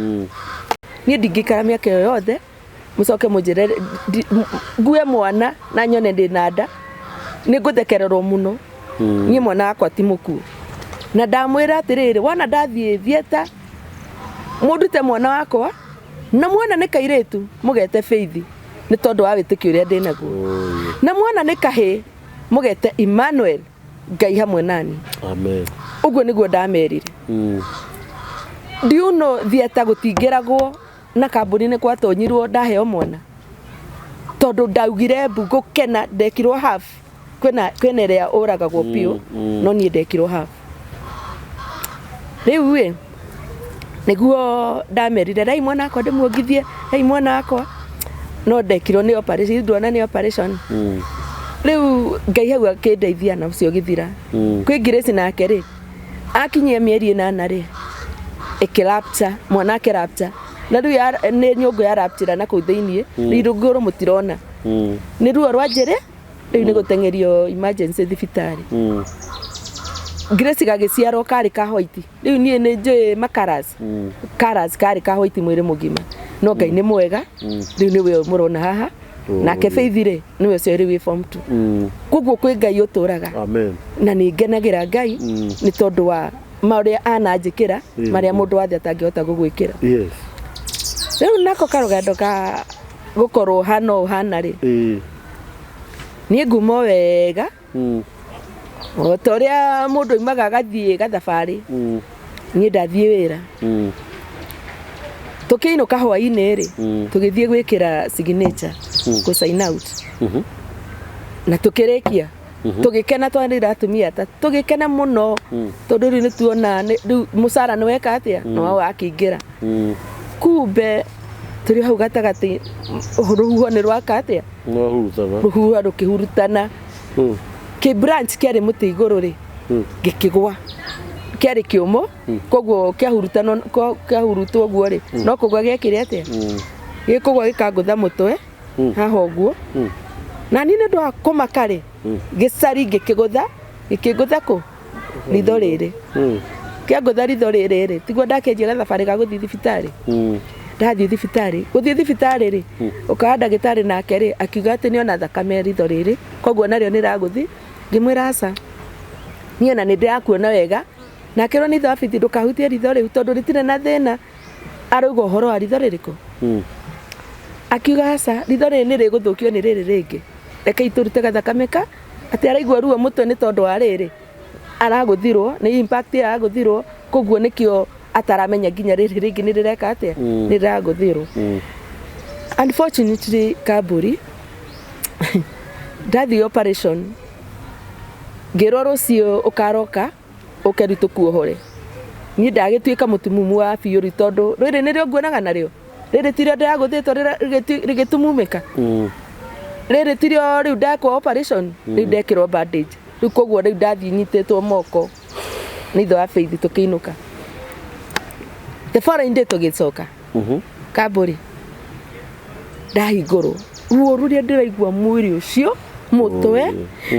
Niĩ ndingĩikara mĩaka ĩyo yothe mũcoke mũnjĩre ngue mwana na nyone ndĩ na nda nĩ ngũthekererwo mũno. Niĩ mwana wakwa ti mũkuũ. Na ndamwĩra atĩrĩrĩ wona ndathiĩ theatre mũndute mwana wakwa na muona nĩ kairĩtu mũgete Faith nĩ tondũ wa wĩtĩkio ũrĩa ndĩ naguo. Na muona nĩ kahĩĩ mũgete Emmanuel Ngai hamwe nani. Amen. Ũguo nĩguo ndamerire. Do you know theatre gũtingĩragwo na kambuni nĩ gwatonyirwo ndaheo mwana tondũ ndaugire mbu ngũkena ndekirwo half kwĩna ĩrĩa ũragagwo biũ no niĩ ndekirwo half. Rĩu ĩ nĩguo ndamerire rei mwana wakwa ndĩmuongithie rei mwana wakwa no ndekirwo nĩ operation nduona nĩ operation. Rĩu Ngai hau akĩndeithia na ũcio ũgĩthira. Kwĩ Grace nake rĩ akinyia mĩeri 8 rĩ ĩkĩrapture mwana akĩrapture na rĩu nĩ nyũngũ ya rapture na kũu thĩiniĩ rĩu rũngũrũ mũtirona nĩ ruo rwa njĩrĩ rĩu nĩ gũteng'erio emergency thibitarĩ. Grace gagĩciarwo karĩ ka white rĩu niĩ nĩ njũĩ makaras karas karĩ ka white mwĩrĩ mũgima no Ngai nĩ mwega rĩu nĩwe mũrona haha nake Faith rĩ nĩwe ũcio rĩu wĩ form 2. Koguo kwĩ Ngai ũtũraga. Amen. Na nĩ ngenagĩra Ngai nĩ tondũ wa marĩa ananjĩkĩra marĩa mũndũ wathe atangĩhota gũgwĩkĩra. Yes. Rĩu nako karũgendo ka gũkorwo hana ũũ hana rĩ Niĩ nguma o wega o ta ũrĩa mũndũ oimaga agathiĩ gathabarĩ, niĩ ndathiĩ wĩra. Tũkĩinũka hwainĩ rĩ, tũgĩthiĩ gwĩkĩra signature, gũ sign out, na tũkĩrĩkia tũgĩkena, twarĩra atumia ata, tũgĩkena mũno tondũ rĩu nĩtuona rĩu mũcara nĩ weka atĩa, nĩ wao wakĩingĩra. Kumbe tũrĩ hau gatagatĩ rũhuho nĩ rwaka atĩa? Nĩwahurutana. Rũhuho rũkĩhurutana. Kĩ branch kĩarĩ mũtĩ igũrũ rĩ, gĩkĩgwa, kĩarĩ kĩũmũ, koguo kĩahurutanwo, kĩahurutwo ũguo rĩ, no kũgwa gĩekire atĩa? Gĩkũgwa gĩkangũtha mũtwe haha ũguo, na niĩ nĩ ũndũ wa kũmaka rĩ, gĩcari ngĩkĩgũtha, gĩkĩngũtha kũ ritho rĩrĩ. Kĩangũtha ritho rĩrĩ rĩ, tiguo ndakĩanjia gathabarĩ ga gũthiĩ thibitarĩ. Ndathiĩ thibitarĩ, gũthiĩ thibitarĩ rĩ, ũkora ndagĩtarĩ nake rĩ akiuga atĩ nĩona thakame ritho rĩrĩ, koguo narĩo nĩ ragũthi. Ngĩmwĩra aca, niĩ ona nĩ ndĩrakuona wega. Na akĩrwo nĩ ithe wa Faith, ndũkahutie ritho rĩu tondũ rĩtirĩ na thĩna. Arauga ũhoro wa ritho rĩrĩkũ? Akiuga aca, ritho rĩrĩ nĩ rĩgũthũkio nĩ rĩrĩ rĩngĩ, rekei tũrute gathakame ka atĩ araigua ruo mũtwe nĩ tondũ wa rĩrĩ aragũthirwo nĩ impact ĩyo aragũthirwo, koguo nĩkĩo ataramenya nginya rĩrĩ rĩngĩ nĩ rĩreka atĩa, nĩ rĩragũthirwo. Unfortunately, Kamburi, ndathiĩ operation ngĩrwo rũciũ ũkaroka ũke rĩu tũkuohore. Niĩ ndagĩtuĩka mũtumumu wa biũ rĩu, tondũ rĩrĩ nĩrĩo nguonaga narĩo, rĩrĩ tirĩo ndĩragũthĩtwo rĩgĩtumumĩka, rĩrĩ tirĩo rĩu ndekwo operation, rĩu ndekĩrwo bandage rĩu, koguo rĩu ndathiĩ nyitĩtwo moko nĩ ithe wa Faith. Tũkĩinũka the following day, tũgĩcoka Kambũri, ndahingũrwo, ruo rũrĩa ndĩraigua mwĩrĩ ũcio, mũtwe,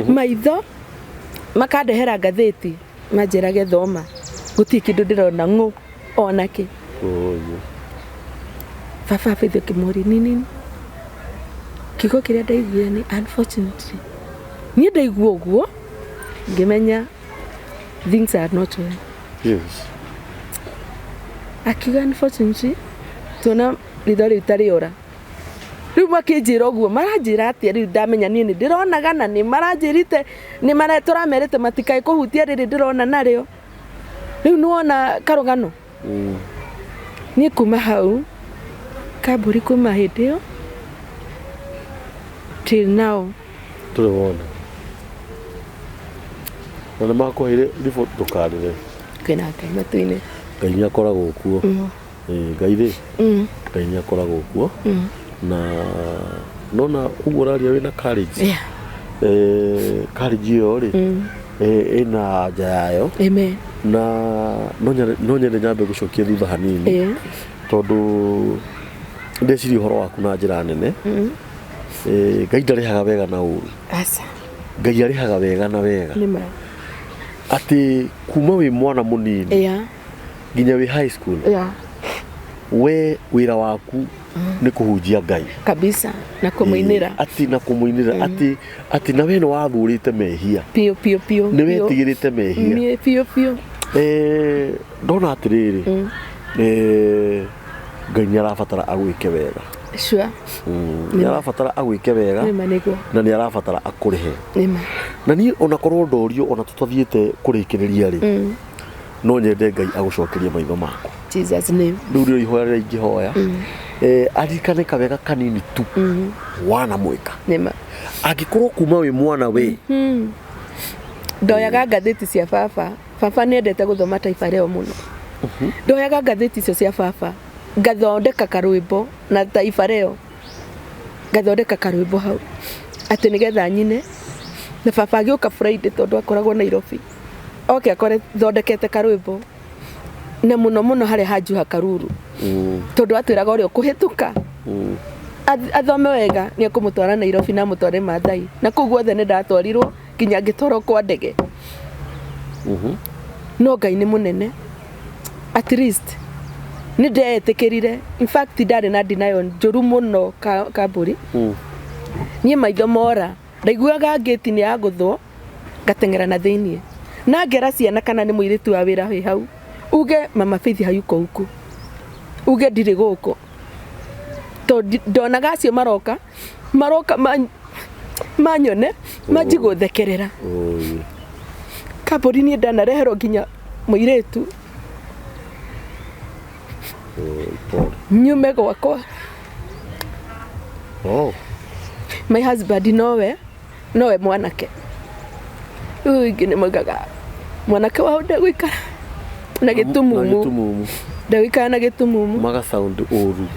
maitho, makandehera ngathĩti manjĩrage thoma, gũtirĩ kĩndũ ndĩrona ng'ũ onakĩ. Baba Faith ũkĩmũria nĩ nini, kiugo kĩrĩa ndaiguire nĩ "unfortunately". Niĩ ndaigua ũguo ngĩmenya things are not well. Akiuga unfortunately tuona ritho rĩu ta rĩora. Rĩu makĩnjĩra ũguo, maranjĩra atĩa? Rĩu ndamenya niĩ nĩ ndĩronaga na nĩ maranjĩrite nĩ tũramerĩte matikae kũhutia rĩrĩ ndĩrona narĩo. Rĩu nĩwona karũgano. Niĩ kuma hau Kambũri, kuma hĩndĩ ĩyo till now. Ndũrĩ wona na nĩ makũheire riboti, ndũkarĩre. Kwĩna Ngai matu-inĩ. Ngai nĩ akoragwo kuo. Ĩĩ, Ngai rĩ, Ngai nĩ akoragwo kuo, na nona ũguo ũraria wĩna courage. Courage ĩyo rĩ, ĩna anja yayo. Amen. Na no nyende nyambe gũcokia thutha hanini, tondũ ndeciria ũhoro waku na njĩra nene. Ngai ndarĩhaga wega na ũru. Aca. Ngai arĩhaga wega na wega. Nĩ ma. Atĩ kuma wĩ mwana mũnini nginya wĩ high school, we wĩra waku nĩ kũhunjia Ngai. Kabisa, na kũmũinĩra. Atĩ na kũmũinĩra, atĩ na we nĩ wathũrĩte mehia. Piũ piũ piũ. Nĩ wetigĩrĩte mehia. Niĩ piũ piũ. Ndona atĩrĩrĩ, Ngai nĩ arabatara agwĩke wega. Nĩ arabatara agwĩke wega. Nĩma nĩguo. Na nĩ arabatara akũrĩhe. Nĩma. Na niĩ onakorwo ndorio ona tũtathiĩte kũrĩkĩrĩria rĩ, no nyende Ngai agũcokerie maitho maku. Jesus name. Rĩu rĩo ihoya rĩrĩa ingĩhoya, aririkane kawega kanini tu wanamwĩka. Nĩma. Angĩkorwo kuma wĩ mwana we. Ndoyaga ngathĩti cia baba. Baba nĩ endete gũthoma Taifa Leo mũno. Ndoyaga ngathĩti icio cia baba, ngathondeka karwĩmbo na Taifa Leo, ngathondeka karwĩmbo hau atĩ nĩgetha nyine na baba agĩũka Friday, tondũ akoragwo Nairobi, oke akore thondekete karwĩmbo, na mũno mũno harĩa hanjuha karuru, tondũ atwĩraga ũrĩa ũkũhĩtũka athome wega nĩ ekũmũtwara Nairobi na amũtware Maathai, na kũu guothe nĩ ndatwarirwo nginya ngĩtwarwo kwa ndege. No Ngai nĩ mũnene, at least nĩ ndetĩkĩrire. In fact, ndarĩ na denial njũru mũno, Kambũri. Niĩ maitho mora, ndaiguaga ngĩti nĩ yagũthwo, ngateng'era na thĩiniĩ na ngera ciana kana nĩ mũirĩtu wa wĩra wĩ hau, uge mama Faith hayuko huku, uge ndirĩ gũkũ, tondũ ndonaga acio maroka maroka. Manyone manji gũthekerera. Oi. Kambũri niĩ ndanareherwo nginya mũirĩtu. Oi, pole. Nyume gwakwa. Oh. My husband nowe mwanake. Rĩu ingĩ nĩ maugaga mwanake wao ndegũikara na Na gĩtumumu. gĩtumumu. Ndegũikara na gĩtumumu. Maga sound ũru.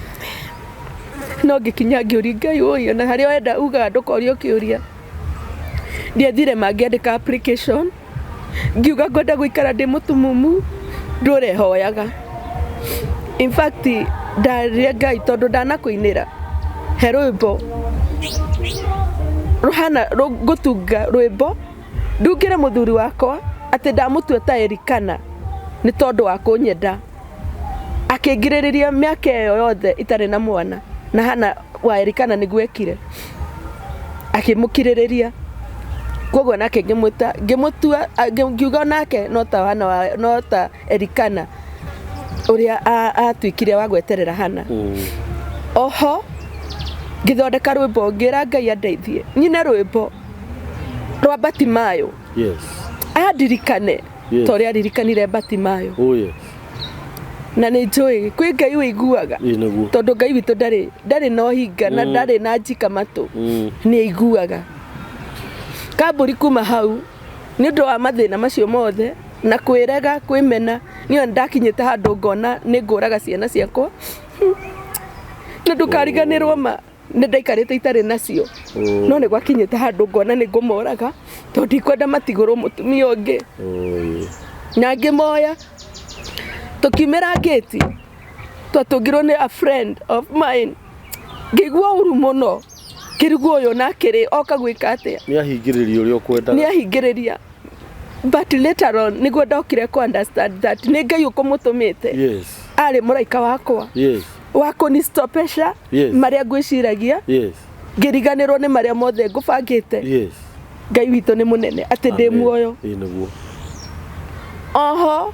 No ngĩkinya ngĩũria Ngai ũyũ na harĩa wenda ugaga ndũkorio kĩũria. Ndiathire mangĩandĩka application ngiuga ngwenda gũikara ndĩ mũtumumu ndũre hoyaga. In fact ndarire Ngai tondũ ndanakũinĩra he rwĩmbo rũhana ngũtunga rwĩmbo ndungĩre mũthuri wakwa atĩ ndamũtua ta Elikana nĩ tondũ wa kũnyenda. Akĩngirĩrĩria mĩaka ĩyo yothe itarĩ na mwana na Hana wa Elikana nĩguo ekire akĩmũkirĩrĩria. Koguo nake ngĩmwĩta ngĩmũtua ngiuga nake no ta Hana wa, no ta Elikana ũrĩa atuĩkire wa gweterera Hana. Oho ngĩthondeka rwĩmbo ngĩra Ngai andeithie nyine rwĩmbo rwa Batimayo. Yes. Andirikane. Yes. Ta ũrĩa aririkanire Batimayo. Oh yes. Na nĩ njũĩ kwĩ Ngai ũiguaga. Ĩ nĩguo. Tondũ Ngai witũ ndarĩ na ũhinga na ndarĩ na njika matũ. Nĩ aiguaga. Kambũri kuma hau nĩ ũndũ wa mathĩna macio mothe na kwĩrega kwĩmena niĩ ndakinyĩte handũ ngona nĩ ngũraga ciana ciakwa. Na ndũkariganĩrwo ma nĩ ndaikarĩte itarĩ nacio. No nĩ gwakinyĩte handũ ngona nĩ ngũmoraga tondũ ndikwenda matigũrwo mũtumia ũngĩ. Na ngĩmoya tũkiumĩra ngĩti twatũngirwo nĩ a friend of mine. Ngĩigua ũru mũno ngĩrigwo ũyũ nake rĩ oka gwĩka atĩa. Nĩ ahingĩrĩria ũrĩa ũkwendaga. Nĩ ahingĩrĩria. But later on nĩguo ndokire kũ understand that nĩ Ngai ũkũmũtũmĩte. Yes. Arĩ mũraika wakwa. Yes. Wa kũnistopesha Yes. marĩa ngwĩciragia. Yes. Ngĩriganĩrwo nĩ marĩa mothe ngũbangĩte. Yes. Ngai witũ nĩ mũnene atĩ ndĩ muoyo. Ĩ nĩguo. Oho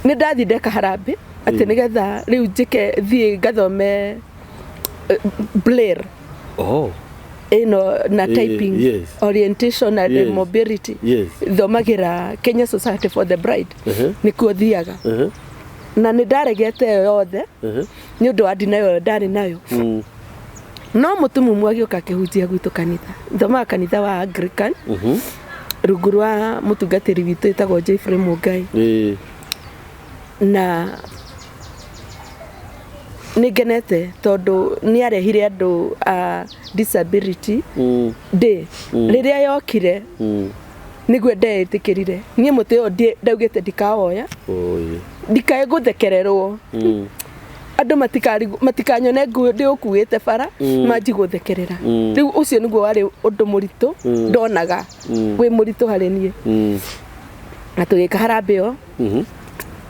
nĩ ndathi ndeka harambĩ atĩ nĩgetha rĩu njĩke thiĩ ngathome Blair. Oh. Ĩno na typing. Yes. Orientation and Yes. mobility. Yes. Thomagĩra Kenya Society for the Blind. Nĩkuo thiaga. Na nĩ ndaregete ĩyo yothe nĩ ũndũ wa ndina ĩyo ndarĩ nayo. No mũtumumu agĩũka akĩhunjia gwitũ kanitha. Thomaga kanitha wa Anglican. Rungu rwa mũtungatĩri witũ ĩtagwo Jeffrey Mungai. Na nĩ ngenete tondũ nĩ arehire andũ a disability day. Rĩrĩa yokire nĩguo ndeĩtĩkĩrire. Niĩ mũtĩ ũyũ ndaugĩte ndikawoya. Ndikae gũthekererwo. Andũ matikanyone nguo ndĩũkuĩte bara manji gũthekerera. Rĩu ũcio nĩguo warĩ ũndũ mũritũ ndonaga wĩ mũritũ harĩ niĩ. Na tũgĩka harambĩ ĩyo.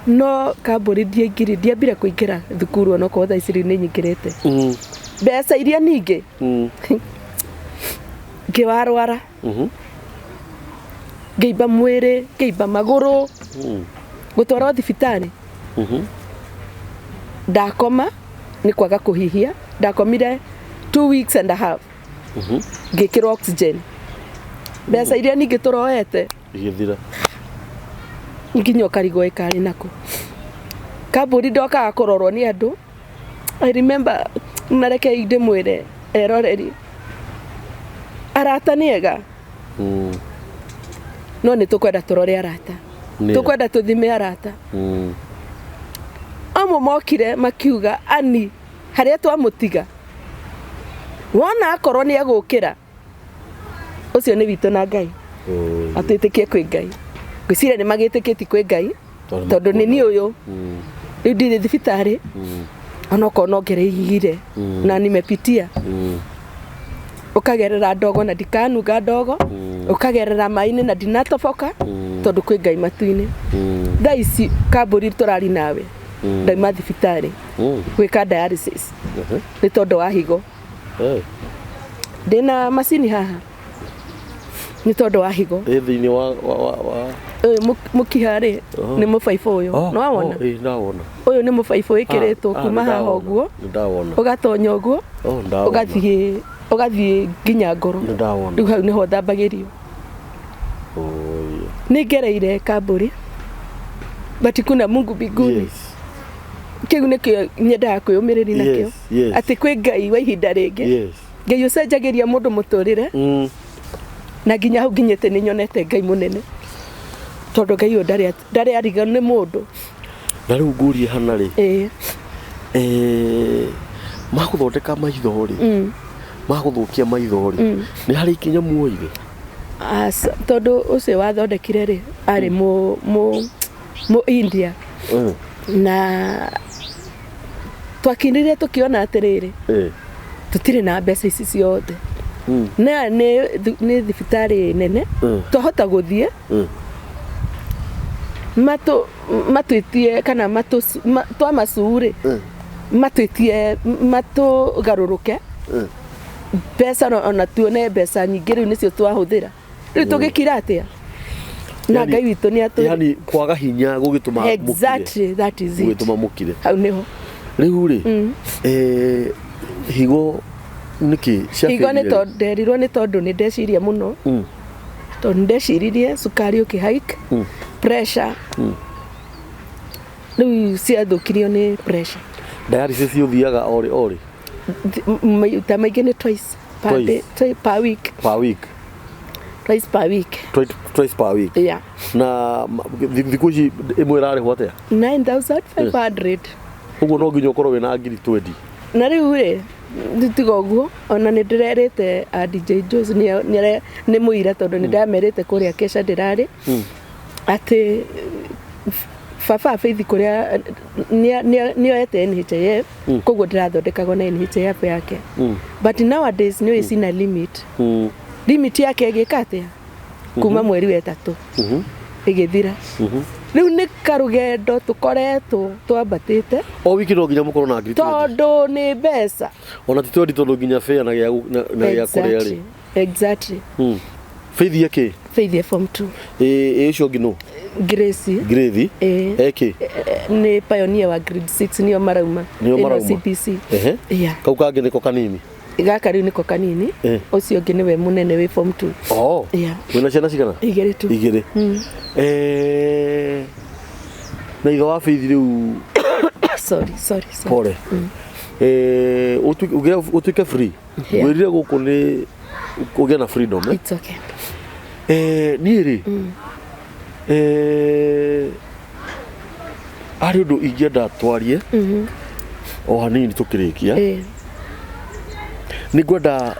No kambũri ndiaingĩrire, ndiambire kũingĩra thukuru onokorwo thaa ici rĩu nĩ nyingĩrĩte. Mbeca iria ningĩ ngĩwarwara. Ngĩimba mwĩrĩ, ngĩimba magũrũ. Gũtwarwo thibitarĩ. Ndakoma nĩ kwaga kũhihia. Ndakomire 2 weeks and a half. Ngĩkĩrwo oxygen. Mbeca iria ningĩ tũroete igĩthira. Nginya ũkarigwo ĩkarĩ nako. Kambũri ndokaga kũrorwo nĩ andũ. I remember na reke ndĩmwĩre eroreri. Arata nĩ ega. No nĩ tũkwenda tũrore arata. Tũkwenda tũthime arata. Amwe mokire makiuga ani harĩa twamũtiga. Wona akorwo nĩ egũkĩra. Ũcio nĩ witũ na Ngai. Atwĩtĩkie kwĩ Ngai. Ngwĩciria nĩ magĩtĩkĩtie kwĩ Ngai tondũ nĩ niĩ ũyũ. Rĩu ndirĩ thibitarĩ. Onokorwo no ngereire na nimepitia. Ũkagerera ndogo na ndikanunga ndogo. Ũkagerera maĩ-inĩ na ndinatoboka tondũ kwĩ Ngai matu-inĩ. Thaa ici kambũri tũrari nawe. Ndauma thibitarĩ gwĩka dialysis nĩ tondũ wa higo. Ndĩna macini haha nĩ tondũ wa higo. Ĩ thĩinĩ wa Ũyũ mũkiha rĩ nĩ mũbaibũ ũyũ. Nĩ wawona? Ĩ ndawona. Ũyũ nĩ mũbaibũ wĩkĩrĩtwo kuma haha ũguo. Nĩ ndawona. Ũgatonya ũguo. Ũgathiĩ Ũgathiĩ nginya ngoro. Nĩ ndawona. Rĩu hau nĩho thambagĩrio. Oh, Nĩ ngereire kambũri, but kuna Mungu mbinguni. Kĩu nĩkĩo nyendaga kwĩyũmĩrĩria nakĩo, atĩ kwĩ Ngai wa ihinda rĩngĩ, Ngai ũcenjagĩria mũndũ mũtũrĩre. Na nginya hau nginyĩte nĩ nyonete Ngai mũnene, tondũ Ngai ũyũ ndarĩ ariga nĩ mũndũ. Na rĩu ngũrie hana rĩ, Ĩĩ. Magũthondeka maitho rĩ, magũthũkia maitho rĩ, nĩ harĩ ikinya muoire? Aca, tondũ ũcio wathondekire rĩ, arĩ mũ India, na twakinire tũkĩona atĩrĩrĩ, tũtirĩ na mbeca ici ciothe, na nĩ thibitarĩ nene, twahota gũthiĩ matwĩtie kana twamacuu rĩ, matwĩtie matũgarũrũke mbeca, ona tuone mbeca nyingĩ rĩu nĩcio twahũthĩra. Rĩu tũgĩkira atĩa na Ngai witũ nĩ atũ Yani kwaga hinya gũgĩtũma mũkire. Exactly, that is it. Gũgĩtũma mũkire. Hau nĩho. Rĩu rĩ, higo nĩkĩ Higo nĩ ciafailire? Tondũ nderirwo nĩ tondũ nĩ ndeciria mũno, tondũ nĩ ndeciririe cukari ũkĩ hike, pressure, rĩu ciathũkirio nĩ pressure. Dialysis ũthiaga orĩ orĩ? Maita maingĩ nĩ twice per Twice. day, twice per week. Per week? Twice per week. Twice per week. Yeah. Na thikũ ici ĩmwe ĩrarĩhwo atĩa? 9500. Ũguo no nginya ũkorwo wĩna ngiri 20. Na rĩu rĩ, tiga ũguo, ona nĩ ndĩrerĩte a DJ Jones, nĩ mũira, tondũ nĩ ndamerĩte kũrĩa kesha ndĩrarĩ atĩ baba Faith kũrĩa nĩoete NHIF, koguo ndĩrathondekagwo na NHIF yake, but nowadays nĩ cina limit. Limit yake ĩgĩka atĩa kuma mweri wa 3 ĩgĩthira. Rĩu nĩ karũgendo tũkoretwo twambatĩte. O wiki no nginya mũkorwo na ngiri 20. Tondũ nĩ mbeca. Ona ti 20, tondũ nginya fare na gĩa na gĩa kũrĩa rĩ. Exactly. Faith eke? Faith e form 2. Ĩ ũcio ũngĩ nũ? Grace. Grace. Ĩĩ. Eke? Nĩ pioneer wa grade 6, nĩo marauma. Nĩo Ĩno marauma. CBC. Yeah. Kau kangĩ nĩko kanini? Gaka rĩu nĩko kanini. Ũcio ũngĩ nĩwe mũnene wĩ form 2. Oh. Yeah. Wĩna ciana cigana? Igĩrĩ tu. Igĩrĩ. Na ithe wa Faith rĩu? Sorry, sorry, sorry. Pole. Ũtuĩke free. Yeah. Ngwĩrire gũkũ nĩ ũgĩe na freedom, eh? It's okay. Niĩ rĩ, harĩ ũndũ ingĩenda twarie o hanini tũkĩrĩkia. Nĩ ngwenda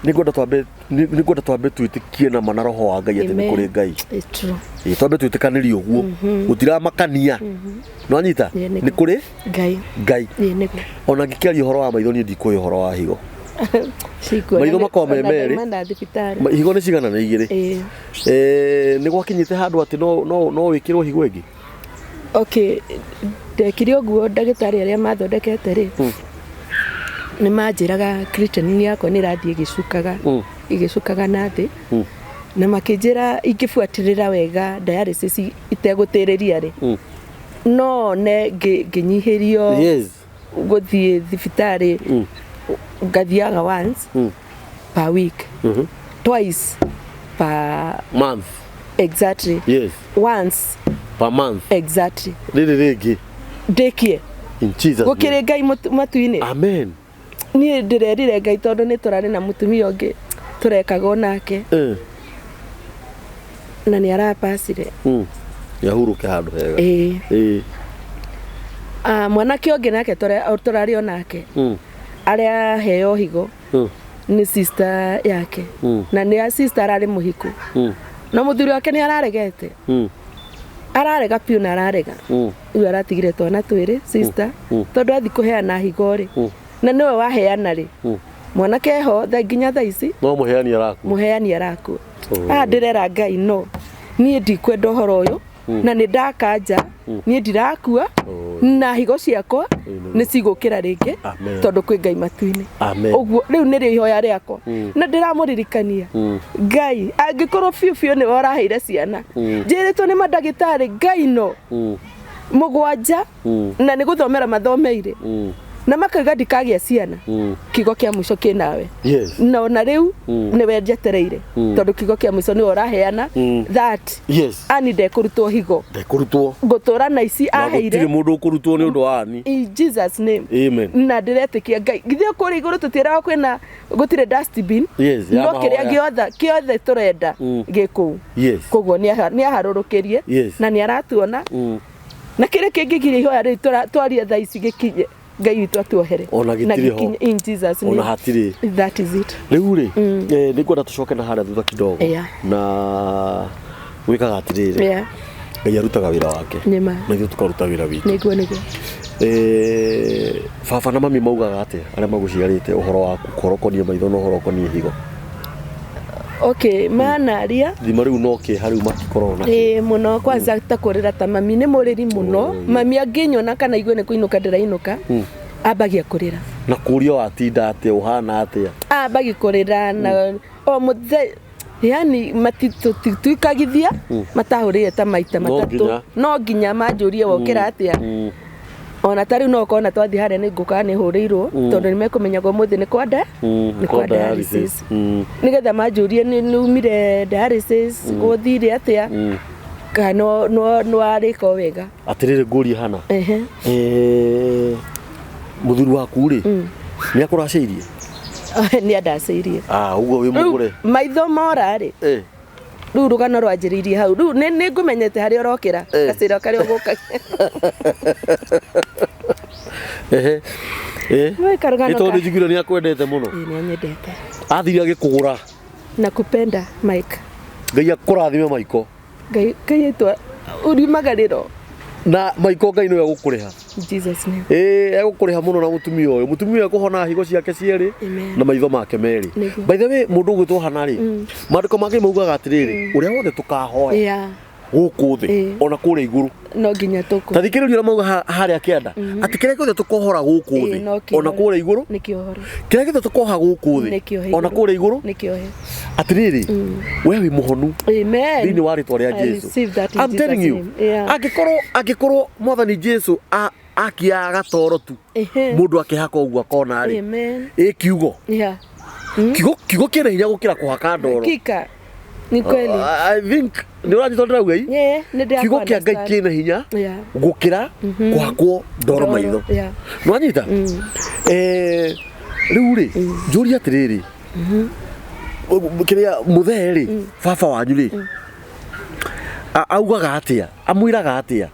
twambe twĩtĩkie na ma na roho wa Ngai atĩ nĩ Amen. kũrĩ Ngai. It's true. Ĩ, twambe twĩtĩkanĩrie ũguo, gũtiramakania, nĩwanyita? Ĩĩ, nĩguo. Nĩ kũrĩ Ngai. Ngai. Ĩĩ, nĩguo. Ona ngĩkĩaria ũhoro wa maitho, niĩ ndikũĩ ũhoro wa higo. Cikuona. Maitho makoragwo me Ona merĩ. ndauma na thibitarĩ. Higo nĩ cigana? Nĩ igĩrĩ? Ĩĩ. Nĩ gwakinyĩte handũ atĩ no wĩkĩrwo higo ĩngĩ? Okay, ndekire ũguo, ndagĩtarĩ arĩa mathondekete rĩ, nĩ manjĩraga creatinine yakwa nĩ ĩrathiĩ ĩgĩcukaga, ĩgĩcukaga na thĩ, na makĩnjĩra ingĩbuatĩrĩra wega dialysis itegũtĩrĩria rĩ, no one ngĩnyihĩrio gũthiĩ thibitarĩ, ngathiaga once per week, twice per month. Exactly. Once Per month. Exactly. Rĩrĩ rĩngĩ. Ndĩkie. In Jesus name. Gũkĩrĩ Ngai matu-inĩ. Amen. Niĩ ndĩrerire Ngai, tondũ nĩ tũrarĩ na mũtumia ũngĩ tũrekagwo nake, na nĩ arapacire. Yahurũke handũ hega. Ĩĩ. Ĩĩ. Ah, mwanake ũngĩ nake tũrarĩ o nake, arĩa heo higo nĩ sister yake, na nĩ a sister ararĩ mũhiku, no mũthuri wake nĩ araregete, ararega biũ na ararega. Rĩu aratigire twana twĩrĩ sister, tondũ athi kũheana higo rĩ, na nĩwe waheana rĩ, mwanake ho nginya thaa ici. No mũheani arakua. Mũheani arakua. Oh. Haha ndĩrera Ngai, no niĩ ndikwenda ũhoro ũyũ, na nĩ ndakanja niĩ ndirakua, Oh. na higo ciakwa nĩguo. nĩ cigũkĩra rĩngĩ, Amen. tondũ kwĩ Ngai matu-inĩ. Amen. Ũguo rĩu nĩrĩo ihoya rĩakwa, na ndĩramũririkania Ngai, angĩkorwo biũ biũ nĩwe ũraheire ciana, njĩrĩtwo nĩ mandagĩtarĩ Ngai no 7, na nĩ gũthomera mathomeire. Na makauga ndikagĩa ciana, kiugo kĩa mũico kĩ nawe. Na ona rĩu nĩwe njetereire, tondũ kiugo kĩa mũico nĩwe ũraheana that ani ndekũrutwo higo. Ndekũrutwo. Ngũtũra na ici Na gũtirĩ aheire. Mũndũ ũkũrutwo nĩ ũndũ wa ani. In Jesus name. Amen. Na ndĩretĩkia Ngai, githĩ kũrĩa igũrũ tũtiĩraga kwĩna gũtirĩ dustbin? Yes, ya No kĩrĩa mahoya. gĩothe kĩothe tũrenda gĩ kũu. Koguo nĩ aharũrũkĩrie na nĩ aratuona, na kĩrĩa kĩngĩgiria ihoya rĩu twarie thaa ici gĩkinye, Ngai witũ atuohere. Ona Na gĩtirĩ ho. gĩkinye in Jesus Ona name. hatirĩ. That is it. Rĩu rĩ, nĩ ngwenda tũcoke na harĩa thutha kidogo. Na gwĩkaga atĩrĩrĩ, Ngai arutaga wĩra wake Nĩma. na ithuĩ tũkaruta wĩra witũ. Nĩguo. Baba na mami maugaga atĩa, arĩa magũciarĩte, ũhoro waku, ũhoro ũkoniĩ maitho na ũhoro ũkoniĩ higo? Okay, manaria. Thima rĩu no kĩeha rĩu makikorwo na. Ĩĩ mũno, kwanza ta kũrĩra, ta mami nĩ mũrĩri mũno. Oh, yeah. Mami angĩnyona kana igue nĩ kũinũka ndĩrainũka, ambagia kũrĩra. Na kũria watinda atĩa, ũhana atĩa. Ambagia kũrĩra na o mũthe, yani matituikagithia matahũrĩre ta maita No matatũ. Nginya. No nginya manjũrie wokĩra atĩa. Ona ta rĩu no ũkona twathiĩ harĩa nĩ ngũkaga nĩ hũrĩirwo, tondũ nĩ mekũmenya ũmũthĩ nĩ kwa nda nĩ kwa dialysis, nĩgetha manjũrie nĩ umire dialysis, gũthire atĩa, kana no warĩka o wega. Atĩrĩrĩ, ngũrie hana. Ehe. Mũthuri waku rĩ, nĩ akũracĩirie? Nĩ andacĩirie. Ah, ũguo wĩ Rĩu mũgũre. Maitho mora rĩ, rĩu rũgano rwanjĩrĩirie hau. Rĩu nĩ ngũmenyete harĩa ũrokĩra, gacĩra karĩa ũgũka. Ehe. Wĩ karũgano. Nĩ tondũ nĩ njiguire nĩ akwendete mũno. Ĩĩ, nĩ anyendete. Athire agĩkũgũra. Na kupenda, Mike. Ngai akũrathime, Maiko. Ngai aitwa urimagarĩro. Na Maiko, Ngai nĩwe egũkũrĩha. In Jesus name. Ĩĩ, egũkũrĩha mũno na mũtumia ũyũ. Mũtumia ũyũ ekũhona higo ciake cierĩ Amen. na maitho make merĩ. Nĩguo. By the way, mũndũ ũgwĩtwo Hana rĩ, maandĩko mangĩ maugaga atĩrĩrĩ, ũrĩa wothe tũkahoya gũkũ thĩ, ona kũrĩa igũrũ. No nginya tũkũ. Ta thikĩrĩria ũrĩa mauga harĩa kĩanda, atĩ kĩrĩa gĩothe tũkohora gũkũ Ĩĩ, thĩ, no kĩohe. ona kũrĩa igũrũ, Nĩ kĩohoro. Kĩrĩa gĩothe tũkoha gũkũ Nĩ thĩ, kĩohe ona igũrũ. kũrĩa igũrũ. Nĩ kĩohe. Atĩrĩrĩ, we wĩ mũhonu Amen. thĩinĩ wa rĩtwa rĩa I Jesu. receive that in I'm Jesus telling you, name. Yeah. angĩkorwo mwathani Jesu akiaga gatoro tu, mũndũ akĩhaka ũguo akona rĩ, Amen. ĩ kiugo, kiugo kĩna hinya gũkĩra kũhaka ndoro. Hakika. Ni kweli. I think nĩ ũranyita ndĩrauga i. Yeah, nĩ ndĩrakũ Kiugo kĩa Ngai understand. kĩna hinya gũkĩra kũhakwo ndoro Ndoro, maitho. Nĩwanyita? Rĩu rĩ, njũrie atĩrĩrĩ, kĩrĩa mũthee rĩ, baba wanyu rĩ, augaga atĩa, amwĩraga atĩa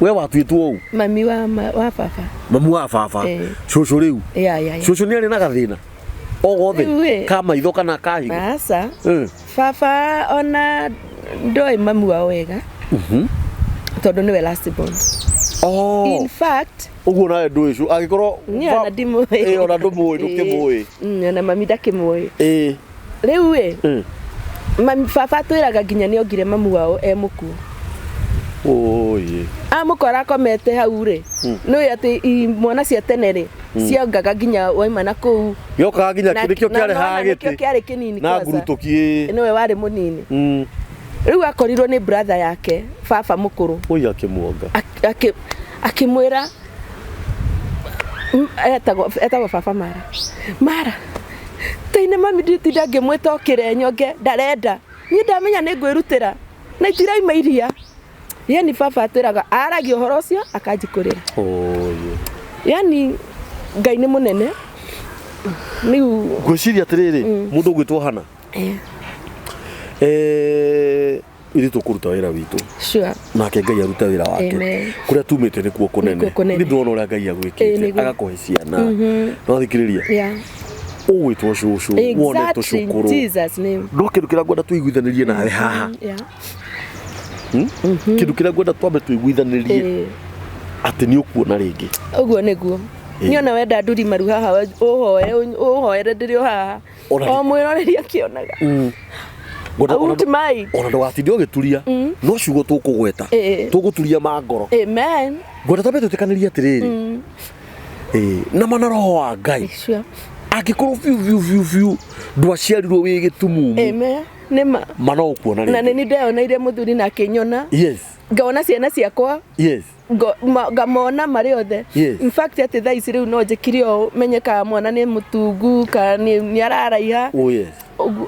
we watuĩtwo ũũ? Mami wa baba. Mamu wa baba. Cũcũ rĩu. Cũcũ nĩ arĩ na gathĩna o gothe Rĩu ĩ. ka maitho kana ka higo? Aca. Baba ona ndoĩ mamu wao wega, tondũ nĩwe last born. Oh, In fact, ũguo nawe ndũĩ angĩkorwo niĩ ona ndimũĩ. Ĩ, ona ndũmũĩ, ndũkĩmũĩ. Ona mami ndakĩmũĩ. Rĩu ĩ, mami baba atwĩraga nginya nĩ ongire mamu wao e mũkuũ. Ũĩ. Amũkora akomete hau rĩ, nĩũĩ atĩ mwana cia tene rĩ, ciongaga nginya waima na kũu. Gĩokaga nginya nĩkĩo Na kĩarĩ nona haha nĩkĩo gĩtĩ. Kĩarĩ kĩnini Na kwanza. ngurutũki ĩ. Nĩwe warĩ mũnini. Rĩu akorirwo nĩ brother yake, baba mũkũrũ. Ũi, akĩmuonga. Akĩmwĩra, etagwo baba Mara, Mara taine mami, nditinda ngĩmwĩta okĩre nyonge, ndarenda niĩ ndamenya nĩ ngwĩrutĩra na itiraima iria. Yani baba atwĩraga aragia ũhoro ũcio akanji kũrĩra. Ũĩ. Yani Ngai nĩ mũnene rĩu. Ngwĩciria atĩrĩrĩ, mũndũ ũgwĩtwo Hana, ithuĩ tũkũruta wĩra witũ, nake Ngai arute wĩra wake. Amen. Kũrĩa tumĩte nĩkuo kũnene. Nĩkuo kũnene. Nĩ ndĩrona ũrĩa Ngai Ĩĩ, agwĩkĩte, agakũhe ciana. No thikĩrĩria, ũgwĩtwo cũcũ, wone Exactly, in tũcũkũrũ. Jesus name. No kĩndũ kĩrĩa ngwenda tũiguithanĩrie nawe haha, kĩndũ kĩrĩa ngwenda twambe tũiguithanĩrie, atĩ nĩ ũkuona rĩngĩ. Ũguo nĩguo. Niĩ ona wenda nduri maru haha, ũhoe ũhoere ndĩrĩ o haha, o mwĩroreri akĩonaga. Ngwenda I won't mind. ona ndũgatinde ũgĩturia, no ciugo tũkũgweta, tũgũturia ma ngoro. Amen. Ngwenda twambe twĩtĩkanĩrie atĩrĩrĩ, na mana roho wa Ngai, angĩkorwo biũ biũ biũ biũ ndwaciarirwo wĩ gĩtumumu, Amen, nĩma. ma no ũkuona Na rĩngĩ. nĩ nĩ ndeyoneire mũthuri na akĩnyona, ngona ciana ciakwa. Ngamona marĩ othe. Yes. In fact, atĩ thaa ici rĩu no njĩkire ũũ menye kana mwana nĩ mũtungu kana nĩ araraiha. Oh yes. Ũguo-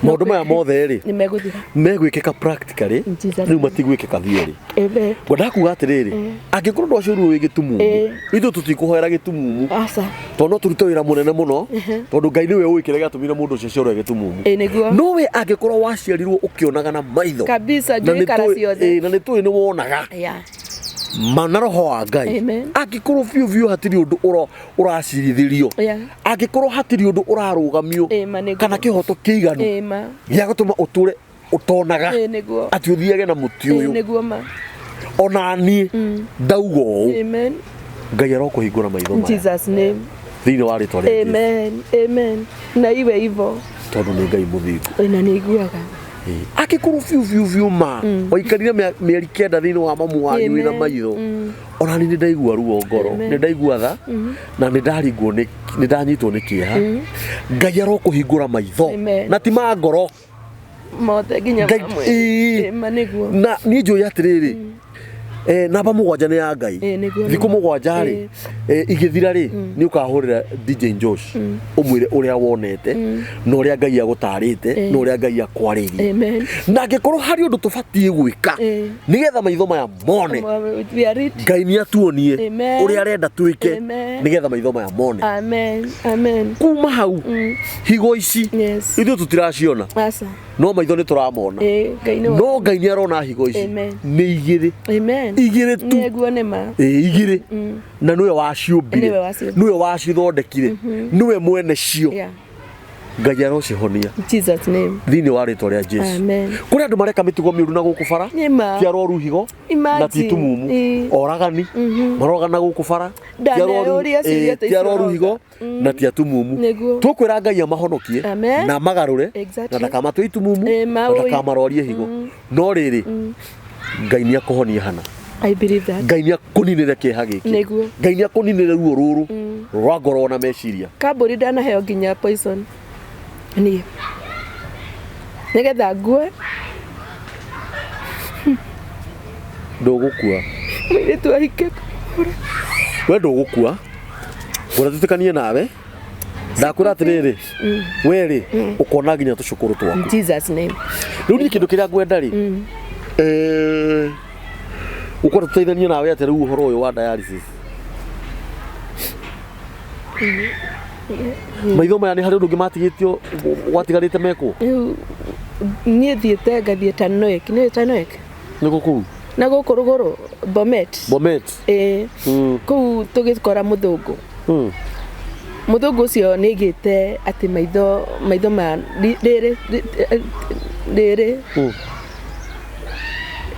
Maũndũ maya mothe rĩ, nĩ megũthira. Megwĩkĩka practically. In Jesus' Rĩu matigwĩkĩka theory. Amen. Ngwendaga kuga atĩrĩrĩ, angĩkorwo ndwaciũrirwo wĩ gĩtumumu, ithuĩ tũtikũhoera gĩtumumu, Aca. Tondũ no tũrute wĩra mũnene mũno, tondũ Ngai nĩwe ũĩ kĩrĩa gĩatũmire mũndũ ũcio aciarwo e gĩtumumu. Ĩ nĩguo. No we angĩkorwo waciarirwo ũkĩonaga na maitho, Kabisa, na njũĩ nĩ kara ciothe. Ĩ, na nĩ tũĩ nĩ wonaga ma na roho wa Ngai, Amen. Angĩkorwo biũ biũ hatirĩ ũndũ ũracirithĩrio, angĩkorwo hatirĩ ũndũ ũrarũgamio, Ĩ, ma nĩguo. Kana kĩhoto kĩiganu Ĩ ma. Gĩa gũtũma ũtũre ũtonaga, Ĩ nĩguo. Atĩ ũthiage na mũtĩ Ĩ ũyũ, nĩguo ma. Ona niĩ ndauga ũũ, Amen. Ngai arokũhingũra maitho In maya Jesus' name. Thĩinĩ wa rĩtwa rĩa Jesũ. Amen. Amen. Na iwe hivyo. Tondũ nĩ Ngai mũthingu. Na nĩ iguaga. Angĩkorwo biũ biũ biũ ma waikarire mĩeri 9 thĩinĩ wa mamu wanyu wĩna Amen. maitho, ona niĩ nĩ ndaigua ruo ngoro, Amen. nĩ ndaigua tha na nĩ ndaringwo nĩ nĩ ndanyitwo nĩ kĩeha. Ngai arokũhingũra maitho, Amen. na ti ma ngoro. Mothe nginya mamwe. Ĩĩ. Ĩ ma nĩguo. Na niĩ njũĩ atĩrĩrĩ, namba 7 nĩ ya Ngai. Ĩĩ, nĩguo. Thikũ 7 rĩ, igĩthira rĩ, nĩ ũkahũrĩra DJ Josh ũmwĩre ũrĩa wonete na ũrĩa Ngai agũtarĩte na ũrĩa Ngai akwarĩirie. Amen. Na angĩkorwo harĩ ũndũ tũbatiĩ gwĩka nĩgetha maitho maya mone, We are ready. Ngai nĩ atuonie Amen. ũrĩa arenda twĩke Amen. nĩgetha maitho maya mone. Amen. Amen. Kuma hau higo ici, ithuĩ tũtiraciona, Aca. No maitho nĩ tũramona. Ĩ Ngai nĩ No Ngai nĩ arona higo ici. Amen. Nĩ igĩrĩ. Amen. Igĩrĩ tu. Nĩguo nĩ ma. Ĩ igĩrĩ, na nĩwe waciũmbire, Nĩwe waciũmbire. Nĩwe wacithondekire, nĩwe mwene cio. Ngai arocihonia In Jesus' name. Thĩinĩ wa rĩtwa rĩa Jesu. Amen. Kũrĩ andũ mareka mĩtugo mĩũru na gũkũ bara, Nĩ ma. Ti arwaru higo na ti Imagine. itumumu. Oragani maroragana gũkũ bara, ti Ndaneyũria ciũria ta ti icio arwaru ũroka. higo na ti atumumu. Nĩguo. Tũkwĩra Ngai amahonokie Amen. na amagarũre, na ndakamatue itumumu, Ĩ, na maũi. ndakamarwarie higo. No rĩrĩ, Ngai nĩ akũhonia hana. I believe that. Ngai nĩ akũninĩre kĩeha gĩkĩ. Nĩguo. Ngai nĩ akũninĩre ruo rũrũ rwa ngoro na meciria. Kambũri ndanaheo nginya poison niĩ nĩgetha ngue. Ndũgũkua. Mũirĩtu ahike. We ndũgũkua, ngwenda tũtĩkanie nawe. Ndakwĩra atĩrĩrĩ, we rĩ, ũkona nginya tũcũkũrũ twaku. In Jesus' name. Rĩu niĩ kĩndũ kĩrĩa ngwenda rĩ, ũkwenda tũteithanie nawe atĩa rĩu ũhoro ũyũ wa dialysis? Maitho maya nĩ harĩ ũndũ ũngĩ matigĩtio watigarĩte mekwo? Rĩu niĩ thiĩte ngathiĩ Tanoek, nĩ Tanoek. Nĩkũ kũu? Na gũkũ rũgũrũ Bomet. Bomet. Ĩĩ. Kũu tũgĩkora mũthũngũ. Mũthũngũ ũcio nĩ aigĩte atĩ maitho ma rĩrĩ rĩrĩ rĩrĩ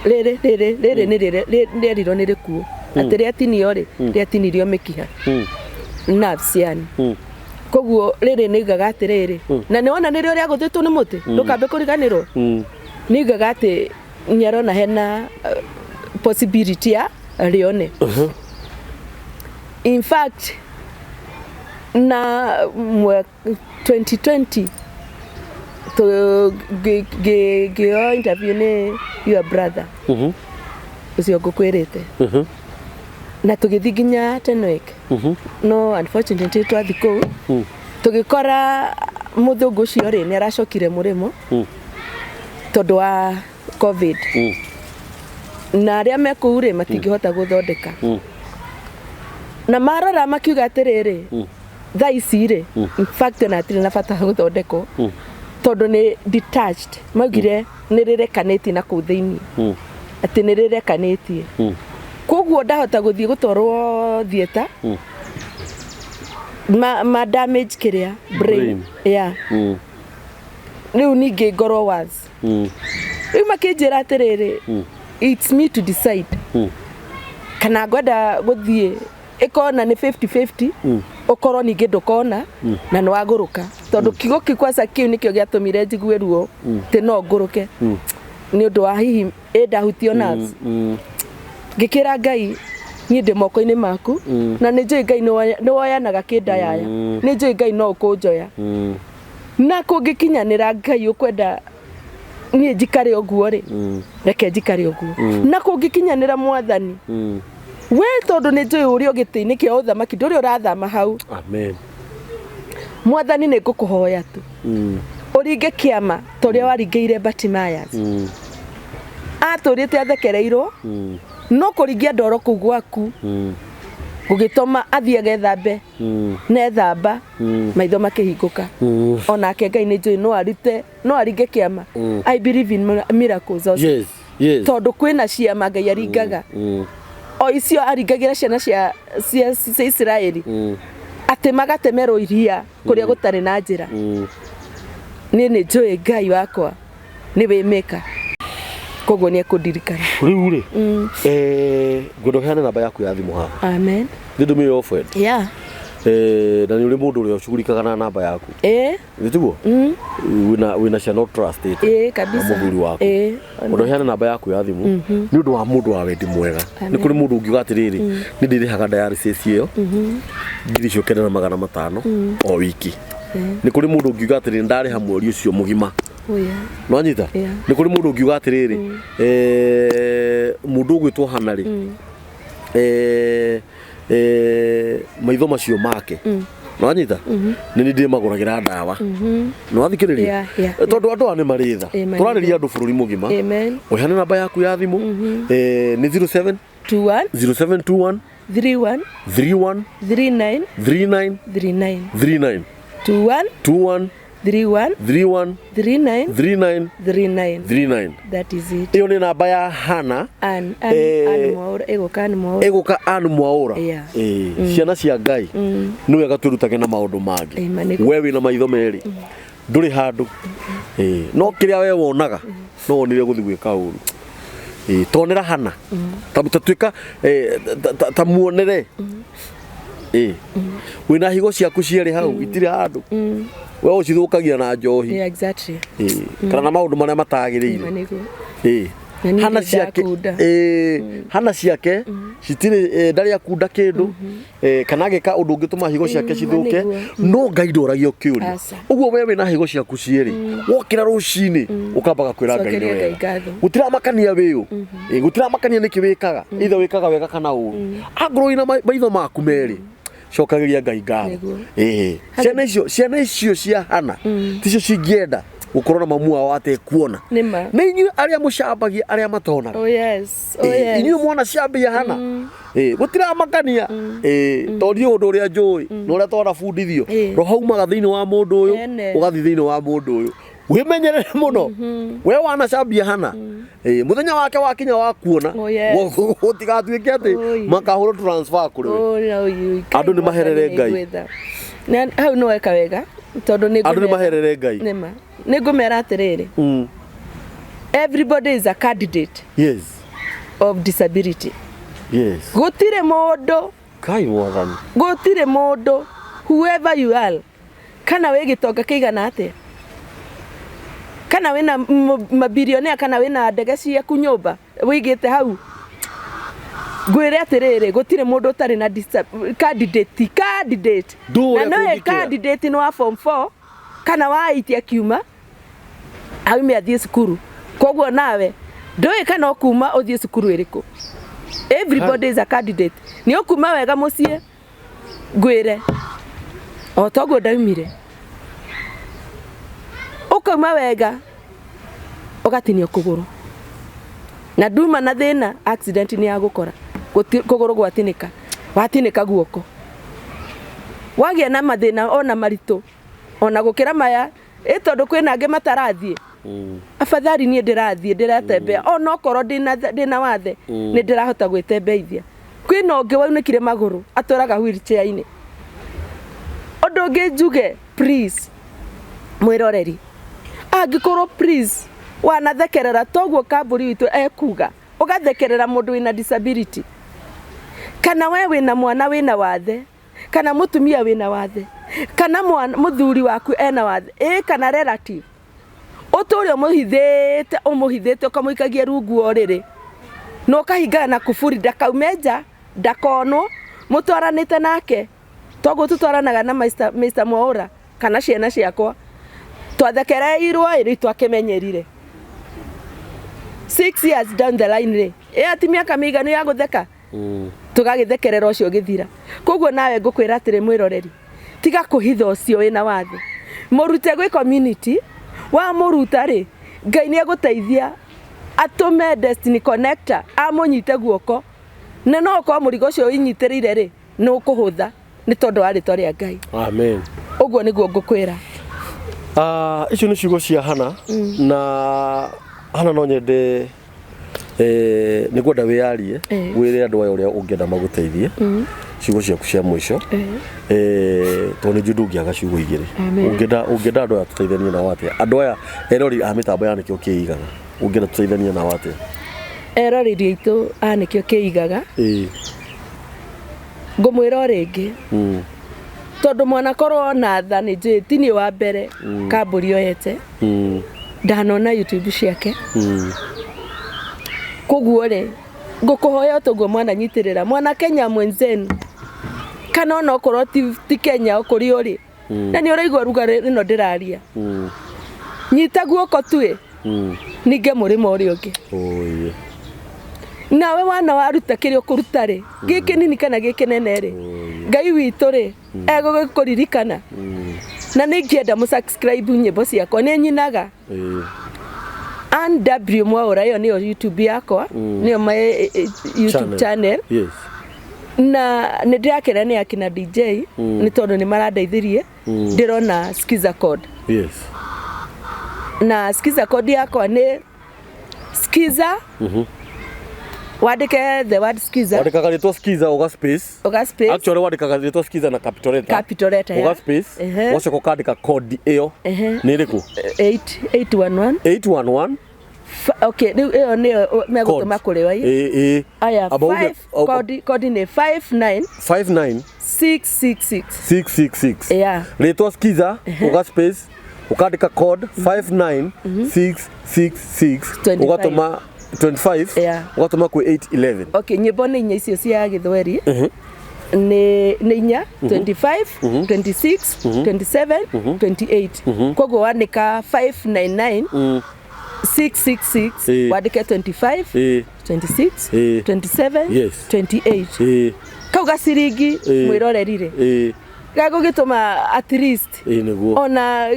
rĩrĩ rĩrĩ nĩ rĩrĩ rĩerirwo nĩ rĩkuũ, atĩ rĩatinio rĩ, rĩatinirio mĩkiha, nerves yani. Koguo rĩrĩ nĩ igaga atĩrĩrĩ, na nĩ wona nĩrĩo rĩagũthĩtwo nĩ mũtĩ, ndũkambe kũriganĩrwo, nĩ igaga atĩ nĩ arona hena possibility ya rĩone. In fact, na 2020 ngĩo interview nĩ your brother ũcio ngũkwĩrĩte, na tũgĩthiĩ nginya Tenwek, no unfortunately twathiĩ kũu tũgĩkora mũthũngũ ũcio rĩ, nĩ aracokire mũrĩmo tondũ wa COVID, na arĩa me kũu rĩ, matingĩhota gũthondeka. Na marora makiuga atĩrĩrĩ, thaa ici rĩ, in fact ona hatirĩ na bata wa gũthondekwo, tondũ nĩ detached. Maugire nĩ rĩrekanĩtie na kũu thĩinĩ, atĩ nĩ rĩrekanĩtie, koguo ndahota gũthiĩ gũtwarwo theatre ma damage kĩrĩa brain. Brain. Yeah. Rĩu ningĩ ngorwo once rĩu makĩnjĩra atĩrĩrĩ, it's me to decide kana ngwenda gũthiĩ ĩkona nĩ 50-50, ũkorwo ningĩ ndũkona na nĩ wagũrũka, tondũ kiugo kĩu kwanza kĩu nĩkĩo gĩatũmire njigue ruo atĩ no ngũrũke nĩ ũndũ wa hihi ĩ ndahutio nerves. Ngĩkĩra Ngai, niĩ ndĩ moko-inĩ maku, na nĩ njũĩ Ngai nĩ woyanaga kĩndayaya, nĩ njũĩ Ngai no ũkũnjoya, na kũngĩkinyanĩra Ngai ũkwenda niĩ njikare ũguo rĩ, reke njikare ũguo, na kũngĩkinyanĩra Mwathani. We tondũ nĩ njũĩ ũrĩ o gĩtĩ-inĩ kĩa ũthamaki, ndũrĩ ũrathama hau. Amen. Mwathani, nĩ ngũkũhoya tu ũringe kĩama ta ũrĩa waringĩire Bartimaeus. Atũrĩte athekereirwo, no kũringia ndoro kũu gwaku gũgĩtũma athiĩ agethambe, nethamba maitho makĩhingũka. Onake Ngai nĩ njũĩ no arute, no aringe kĩama. I believe in miracles also. Tondũ kwĩna ciama Ngai aringaga, o icio aringagĩra ciana cia Isiraeli, atĩ magatemerwo iria kũrĩa gũtarĩ na njĩra. Niĩ nĩ njũĩ Ngai wakwa nĩ wĩmĩka, koguo nĩ ekũndirikana. Rĩu rĩ, ngwenda ũheane namba yaku ya thimũ haha. Amen. Nĩ ndũmĩrĩre off. Na nĩ ũrĩ mũndũ ũrĩa ũcugurikaga na namba yaku? Ĩĩ. Nĩ tiguo? Wĩna ciana trust? Ĩĩ, kabisa. Na mũthuri waku? Ĩĩ. Ũndũ ũheane namba yaku ya thimũ nĩ ũndũ wa mũndũ wa wendi mwega. Nĩ Amen. kũrĩ mũndũ ũngiuga atĩrĩrĩ, nĩ ndĩrĩhaga dialysis ĩyo 9,500 o wiki. Nĩ kũrĩ mũndũ ũngiuga atĩrĩrĩ, ndarĩha mweri ũcio mũgima. Oh, yeah. Nwanyita? Yeah. Nĩ kũrĩ mũndũ ũngiuga atĩrĩrĩ, mũndũ ũgwĩtwo Hana rĩ, maitho macio make, nwanyita, nĩ niĩ ndĩmagũragĩra ndawa. Nĩwathikĩrĩria? Yeah. Tondũ andũ aya nĩ marĩ tha. Marĩ Tũrarĩria andũ bũrũri mũgima. Amen. Ũheane namba yaku ya thimũ. Nĩ 07 21 0721 31 31 39 39 39. 39. 21 21 31 31 39 39 39. 39. That is it. Ĩyo nĩ namba ya Hana. Ann Ann Mwaura, ĩgũka Ann Mwaura. Ĩgũka Ann Mwaura. Ciana cia Ngai, nĩ wega twĩrutage na maũndũ mangĩ. Ĩma, nĩguo. We wĩna maitho merĩ, ndũrĩ handũ. No kĩrĩa we wonaga no wonire gũthiĩ gwĩka ũru. Tonera Hana, ta tuĩka ta muonere. Wĩna higo ciaku cierĩ hau itirĩ handũ, we ũcithũkagia na njohi. Kana na maũndũ marĩa matagĩrĩire. Ĩma, nĩguo. Na niĩ Hana ndĩ ciake ndakunda. Hana ciake citirĩ, ndarĩ akunda kĩndũ, kana agĩka ũndũ ũngĩtũma higo ciake cithũke. No Ngai ndoragio kĩũria. Aca. Ũguo we wĩna higo ciaku cierĩ, wokĩra rũcinĩ ũkambaga kwĩra Ngai nĩ Cokeria Ngai wega. ngatho. Gũtiramakania wĩũ. Gũtiramakania nĩkĩ wĩkaga, either wĩkaga wega kana ũru, angorwo wĩna maitho maku merĩ, cokagĩria Ngai ngatho. Ciana icio cia Hana ticio cingĩenda gũkorwo na mamu wao atekuona. Nĩma. Nĩ inyuĩ arĩa mũcambagia arĩa matonaga. Oh yes. Oh yes. Inyuĩ mwana ciambia Hana, gũtiramakania, tondũ niĩ ũndũ ũrĩa njũĩ na ũrĩa twanabundithio, roho umaga thĩinĩ wa mũndũ ũyũ Ene. ũgathiĩ thĩinĩ wa mũndũ ũyũ. Wĩmenyerere mũno we wanacambia Hana. Mũthenya wake wakinya wa kuona, Oh, yes. gũtigatuĩke atĩ Oi. makahũrwo transfer kũrĩ we. Oh, no, you. Andũ nĩ maherere Ngai. Ngai. Na hau nĩ weka wega tondũ nĩ Andũ nĩ maherere Ngai. Nĩma. Nĩ ngũmera atĩrĩrĩ. Everybody is a candidate of disability. Gũtirĩ mũndũ, Kai Mwathani. gũtirĩ mũndũ, whoever you are, kana wĩ gĩtonga kĩigana atĩa, kana wĩna mabilionea, kana wĩna ndege ciaku nyũmba wĩigĩte hau, ngwĩre atĩrĩrĩ, gũtirĩ mũndũ ũtarĩ na candidate. Ndũĩ Na ũrĩa nĩwe kũngĩkĩra. candidate nĩ wa form 4 kana wa 8, akiuma aume athiĩ cukuru. Koguo nawe ndũĩ kana ũkuma ũthiĩ cukuru ĩrĩkũ. Everybody is a candidate. Nĩ ũkuma wega mũciĩ, ngwĩre o toguo ndaumire, ũkauma wega ũgatinio kũgũrũ, na nduma na thĩna, accident nĩ yagũkora. Kũgũrũ gwatinĩka, watinĩka guoko, wagĩa na mathĩna ona maritũ ona gũkĩra maya, ĩ tondũ kwĩna angĩ matarathiĩ. Afadhali niĩ ndĩrathiĩ, ndĩratembea, ona okorwo ndĩna wathe, nĩ ndĩrahota gwĩtembeithia. Kwĩna ũngĩ waunĩkire magũrũ, atwaraga wheelchair-inĩ. Ũndũ ũngĩ njuge, please, mwĩroreri, angĩkorwo please wanathekerera toguo kambũri witũ ekuga, ũgathekerera mũndũ wĩna disability, kana we wĩna mwana wĩna wathe, kana mũtumia wĩna wathe, kana mũthuri waku ena wathe, ĩ kana relative, ũtũre ũmũhithĩte, ũmũhithĩte, ũkamũikagia rungu wa ũrĩrĩ na ũkahingaga na kuburi, ndakaume nja, ndakonwo mũtwaranĩte nake toguo tũtwaranaga na Mr. Mwaura kana ciana ciakwa. Twathekereirwo, ĩ rĩu twakĩmenyerire. 6 years down the line rĩ, ĩ ati mĩaka mĩiganu ya gũtheka. Tũgagĩthekerera ũcio ũgĩthira. Koguo nawe ngũkwĩra atĩrĩ mwĩroreri, tiga kũhitha ũcio wĩna wathe, mũrute gwĩ community. Wamũruta rĩ, Ngai nĩ egũteithia atũme destiny connector amũnyite guoko, na no ũkorwo mũrigo ũcio wĩnyitĩrĩire rĩ, nĩ ũkũhũtha nĩ tondũ wa rĩtwa rĩa Ngai. Amen. Ũguo nĩguo ngũkwĩra. Ah, icio nĩ ciugo cia Hana. Na Hana, no nyende nĩ ngwenda wĩyarie, wĩre andũ aya ũrĩa ũngĩenda magũteithie, ciugo ciaku cia mũico, tondũ nĩ njũĩ ndũngĩaga ciugo igĩrĩ. Amen. Ũngĩenda andũ aya tũteithanie nao atĩa? Andũ aya erori a mĩtambo ya Nĩkĩo Kĩigaga, ũngĩenda tũteithanie nao atĩa? Eroreri aitũ a Nĩkĩo Kĩigaga, ngũmwĩra o rĩngĩ, tondũ mwanakorwo na tha, nĩ njũĩ ti niĩ wa mbere kambũri oete, ndanona YouTube ciake. Koguo rĩ, ngũkũhoya o toguo mwana nyitĩrĩra mwana Kenya mwenzenu, kana ona okorwo ti Kenya, o kũrĩa ũrĩ na nĩ ũraigua ruga ĩno ndĩraria, nyita guoko tuĩ ninge mũrĩmo ũrĩa ũngĩ. Oye. Nawe wana waruta kĩrĩa ũkũruta rĩ, gĩ kĩnini kana gĩ kĩnene rĩ, Ngai witũ rĩ, egũgĩkũririkana. Na nĩ ingĩenda mũ subscribe nyĩmbo ciakwa, nĩ nyinaga. Ann W Mwaũra, ĩyo nĩyo YouTube yakwa, nĩyo my YouTube channel. Na nĩ ndĩrakena nĩ akina DJ, nĩ tondũ nĩ marandeithirie. Ndĩrona Skiza code. Na Skiza code yakwa nĩ Skiza, wandĩke the word Skiza. Wandĩkaga rĩtwa Skiza, uga space. Uga space. Actually wandĩkaga rĩtwa Skiza na capital letter. Capital letter, uga space. Ũgacoka ũkandĩka code ĩyo. Nĩ ĩrĩkũ? 811. 811. Okay, rĩu ĩyo nĩyo megũtũma kũrĩ oi. Ĩ. Aya. Amba uge- 5 code nĩ 59 59 666. 666. Rĩtwa Skiza, uga space, ũkandĩka code 59666. 25. Ũgatũma 25. Ũgatũma kwĩ 811. Okay, nyĩmbo nĩ inya icio cia gĩthweri, nĩ inya: 25, 26, 27, 28. Koguo wandĩka 599 666, wandĩke 25, 26, 27, 28. Kau gaciringi, mwĩroreri rĩ, gagũgĩtũma at least Ĩ, nĩguo. ona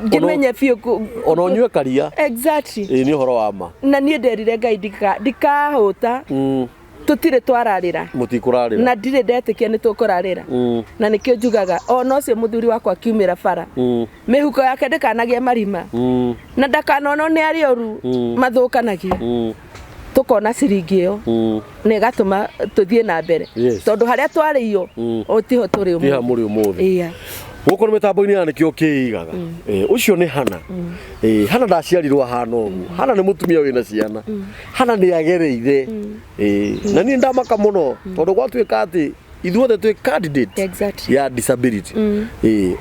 ngĩmenye biũ Ona ũnyue karia. Exactly. Ĩ, nĩ ũhoro wa ma. Na niĩ nderire Ngai ndikahũta. Tũtirĩ twararĩra. Mũtikũrarĩra. Na ndirĩ ndetĩkia nĩ tũkũrarĩra. Na nĩkĩo njugaga ona ũcio mũthuri wakwa akiumĩra bara, mĩhuko yake ndĩkanagĩe marima, na ndakanonwo nĩ arĩa oru mathũkanagia. Tũkona ciringi ĩyo na ĩgatũma tũthiĩ na mbere, tondũ harĩa twarĩio tiho tũrĩ Tiha ũmũthĩ. Mũrĩ ũmũthĩ. Iya. Gũkũ nĩ mĩtambo-inĩ ya Nĩkĩo Kĩigaga. Ũcio nĩ Hana. Hana ndaciarirwo ahana ũguo. Hana nĩ mũtumia wĩna ciana. Hana nĩ agereire. Na niĩ ndamaka mũno tondũ gwatuĩka atĩ ithuothe twĩ candidate ya disability.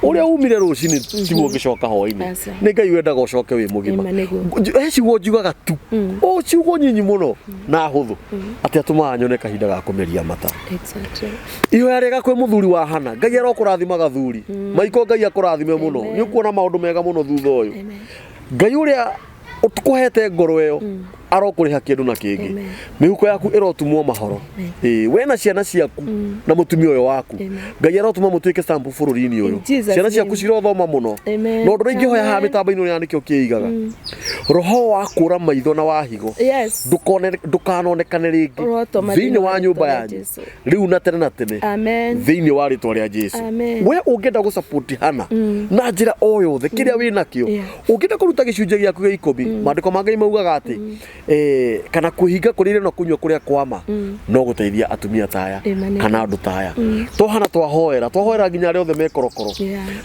Ũrĩa umire rũcinĩ tiguo ũngĩcoka hwainĩ. Aca. Nĩ Ngai wendaga ũcoke wĩ mũgima. Ĩma nĩguo. He ciugo njugaga tu, o ciugo nyinyi mũno na hũthũ, atĩ atũmaga nyone kahinda ga kũmeria mata. Ihoya rĩega kwĩ mũthuri wa Hana, Ngai arokũrathima gathuri maiko, Ngai akũrathime mũno. Nĩ ũkuona maũndũ mega mũno thutha ũyũ. Ngai ũrĩa ũkũhete ngoro ĩyo arokũrĩha kĩndũ na kĩngĩ. Amen. Mĩhuko yaku ĩrotumwo mahoro. Ĩĩ, we na ciana ciaku na mũtumia ũyũ waku, Amen. Ngai arotũma mũtuĩke stamp bũrũri-inĩ ũyũ. In Jesus' Ciana ciaku name. cirothoma mũno. Amen. Na ũndũ ũrĩa ingĩhoya haha Amen. mĩtambo-inĩ ĩno ya Nĩkĩo Kĩigaga, roho wa kũra maitho na wa higo ndũkanonekane rĩngĩ Ũrotũma thĩinĩ thĩinĩ wa wa nyũmba rĩĩtwa rĩa yanyu Jesũ. rĩu na tene na tene, Amen. thĩinĩ wa rĩtwa rĩa Jesu. Amen. We ũngĩenda gũsupport Hana na njĩra o yothe kĩrĩa wĩ nakĩo, ũngĩenda kũruta gĩcunjĩ gĩaku gĩa ikũmi, maandĩko ma Ngai maugaga atĩ kana kwĩhinga kũrĩa irio na kũnyua kũrĩa kwama no gũteithia atumia ta aya Amen. kana andũ ta aya. Twohana twahoera nginya arĩa othe me korokoro,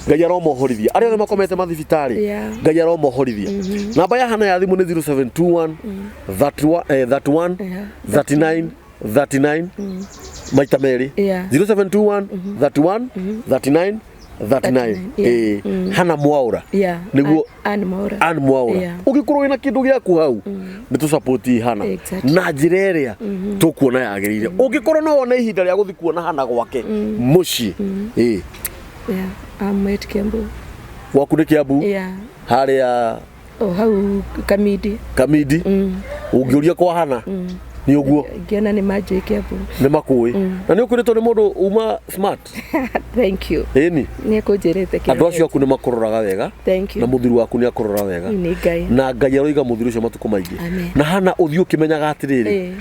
Ngai aromohorithia. Arĩa othe makomete mathibitarĩ, Ngai aromohorithia. Namba ya Hana ya thimũ nĩ 0721 31 31 39 39 maita merĩ. 0721 31 39 39. Hana Mwaũra. Nĩguo. Ann Mwaũra. Ann Mwaũra. Ũngĩkorwo wĩna kĩndũ gĩaku hau, nĩ tũ Hana na njĩra ĩrĩa tũkuona yagĩrĩire. Ũngĩkorwo no wone ihinda rĩa gũthiĩ kuona Hana gwake mũciĩ. Yeah. I'm at Kiambu. Gwaku nĩ Kiambu? Yeah. Harĩa? Oh, hau Kamidi. Kamidi. Ũngĩũria kwa Hana, Nĩ ũguo. Ngĩona nĩ manjũĩ Kiambu. Nĩ makũĩ na nĩ ũkwĩrĩtwo nĩ mũndũ uma smart. Thank you. Ĩni. Nĩ ekũnjĩrĩte. Andũ acio aku nĩ makũroraga wega. Thank you. Na mũthuri waku nĩ akũrora wega. Nĩ Ngai. Na Ngai aroiga mũthuri ũcio matukũ maingĩ. Amen. Na hana ũthiĩ ũkĩmenyaga atĩrĩrĩ, Eh.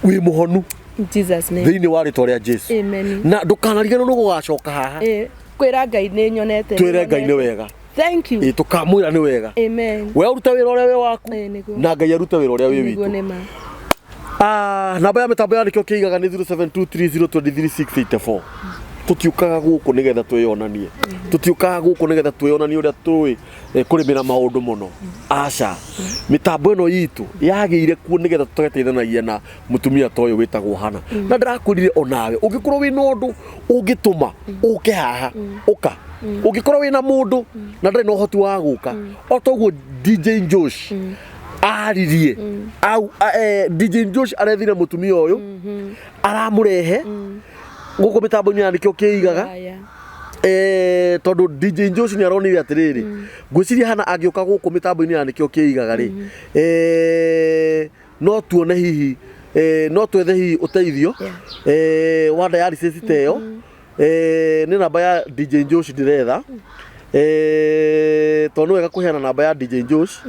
wĩ mũhonu. In Jesus name. Thĩinĩ wa rĩtwa rĩa Jesu. Amen. Na ndũkanariganĩrwo nĩ gũgacoka haha. Eh, kwĩra Ngai nĩ nyonete. Twĩre Ngai nĩ wega. Thank you. Ĩ, tũkamwĩra nĩ wega. Amen. We ũrute wĩra ũrĩa wĩ waku Eh, nĩguo. na Ngai arute wĩra ũrĩa wĩ Nĩguo witũ. nĩ ma. Ah, namba ya mĩtambo ya nĩkĩo kĩigaga nĩ 0723023684. Tũtiũkaga gũkũ nĩgetha twĩyonanie, tũtiũkaga gũkũ nĩgetha twĩyonanie ũrĩa tũĩ kũrĩmĩra maũndũ mũno. Aca, mĩtambo ĩno itũ yagĩire kuo nĩgetha tũgateithanagia na mũtumia ta ũyũ wĩtagwo Hana. Na ndĩrakwĩrire onawe ũngĩkorwo wĩna ũndũ ũngĩtũma ũke haha, ũka. Ũngĩkorwo wĩna mũndũ na ndarĩ na ũhoti wa gũka, o toguo DJ Josh aririe au, DJ Josh arethire mũtumia ũyũ, aramũrehe gũkũ mĩtambo-inĩ ya nĩkĩo kĩigaga. Haya. Tondũ DJ Josh nĩ aronire atĩrĩrĩ, ngwĩciria Hana angĩũka gũkũ mĩtambo-inĩ ya nĩkĩo kĩigaga rĩ, no tuone hihi, no twethe hihi ũteithio wa dialysis ta ĩyo. Nĩ namba ya DJ Josh ndĩretha, tondũ nĩ wega kũheana namba ya DJ Josh,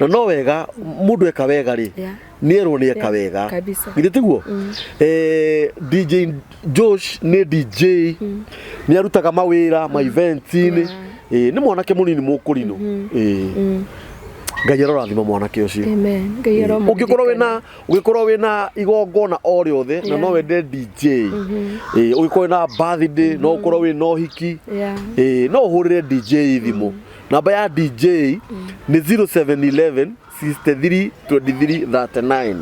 na no wega mũndũ eka wega rĩ, nĩ erwo nĩ eka wega. Kabisa. Githĩ tiguo? DJ Josh nĩ DJ, nĩ arutaga mawĩra ma event-inĩ. Nĩ mwanake mũnini mũkũrinũ. Ngai arorathima mwanake ũcio. Amen. Ngai aromũririkana. Ũngĩkorwo wĩna igongona o rĩothe na no wende DJ, ũngĩkorwo wĩna birthday, no ũkorwo wĩna ũhiki, no ũhũrĩre DJ thimũ. Namba ya DJ nĩ 0711 63 23 39,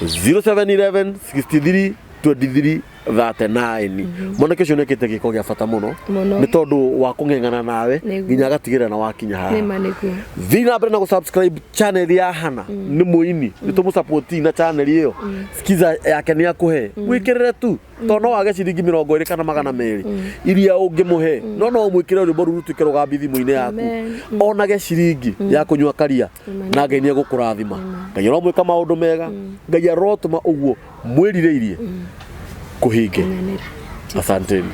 0711 63 23 39. Mwanake ũcio nĩekĩte gĩko gĩa bata mũno Mũno. nĩ tondũ wa kũng'eng'ana nawe Nĩguo. nginya agatigĩrĩra na wakinya haha. Nĩ ma nĩguo. Thiĩ na mbere na gũ-subscribe channel ya Hana, nĩ mũini, nĩ tũmũsupport na channel ĩyo. Skiza yake nĩ akũhe, mwĩkĩrĩre tu, tondũ no wage ciringi 20 kana 200 iria ũngĩmũhe, no no ũmwĩkĩre rwĩmbo rũu rũtuĩke rũgambi thimũ-inĩ yaku, Amen. onage ciringi ya kũnyua karia, na Ngai nĩ egũkũrathima. Ngai aromwĩka maũndũ mega, Ngai arotũma ũguo mwĩrirĩirie kũhinge. Amen. Asanteni.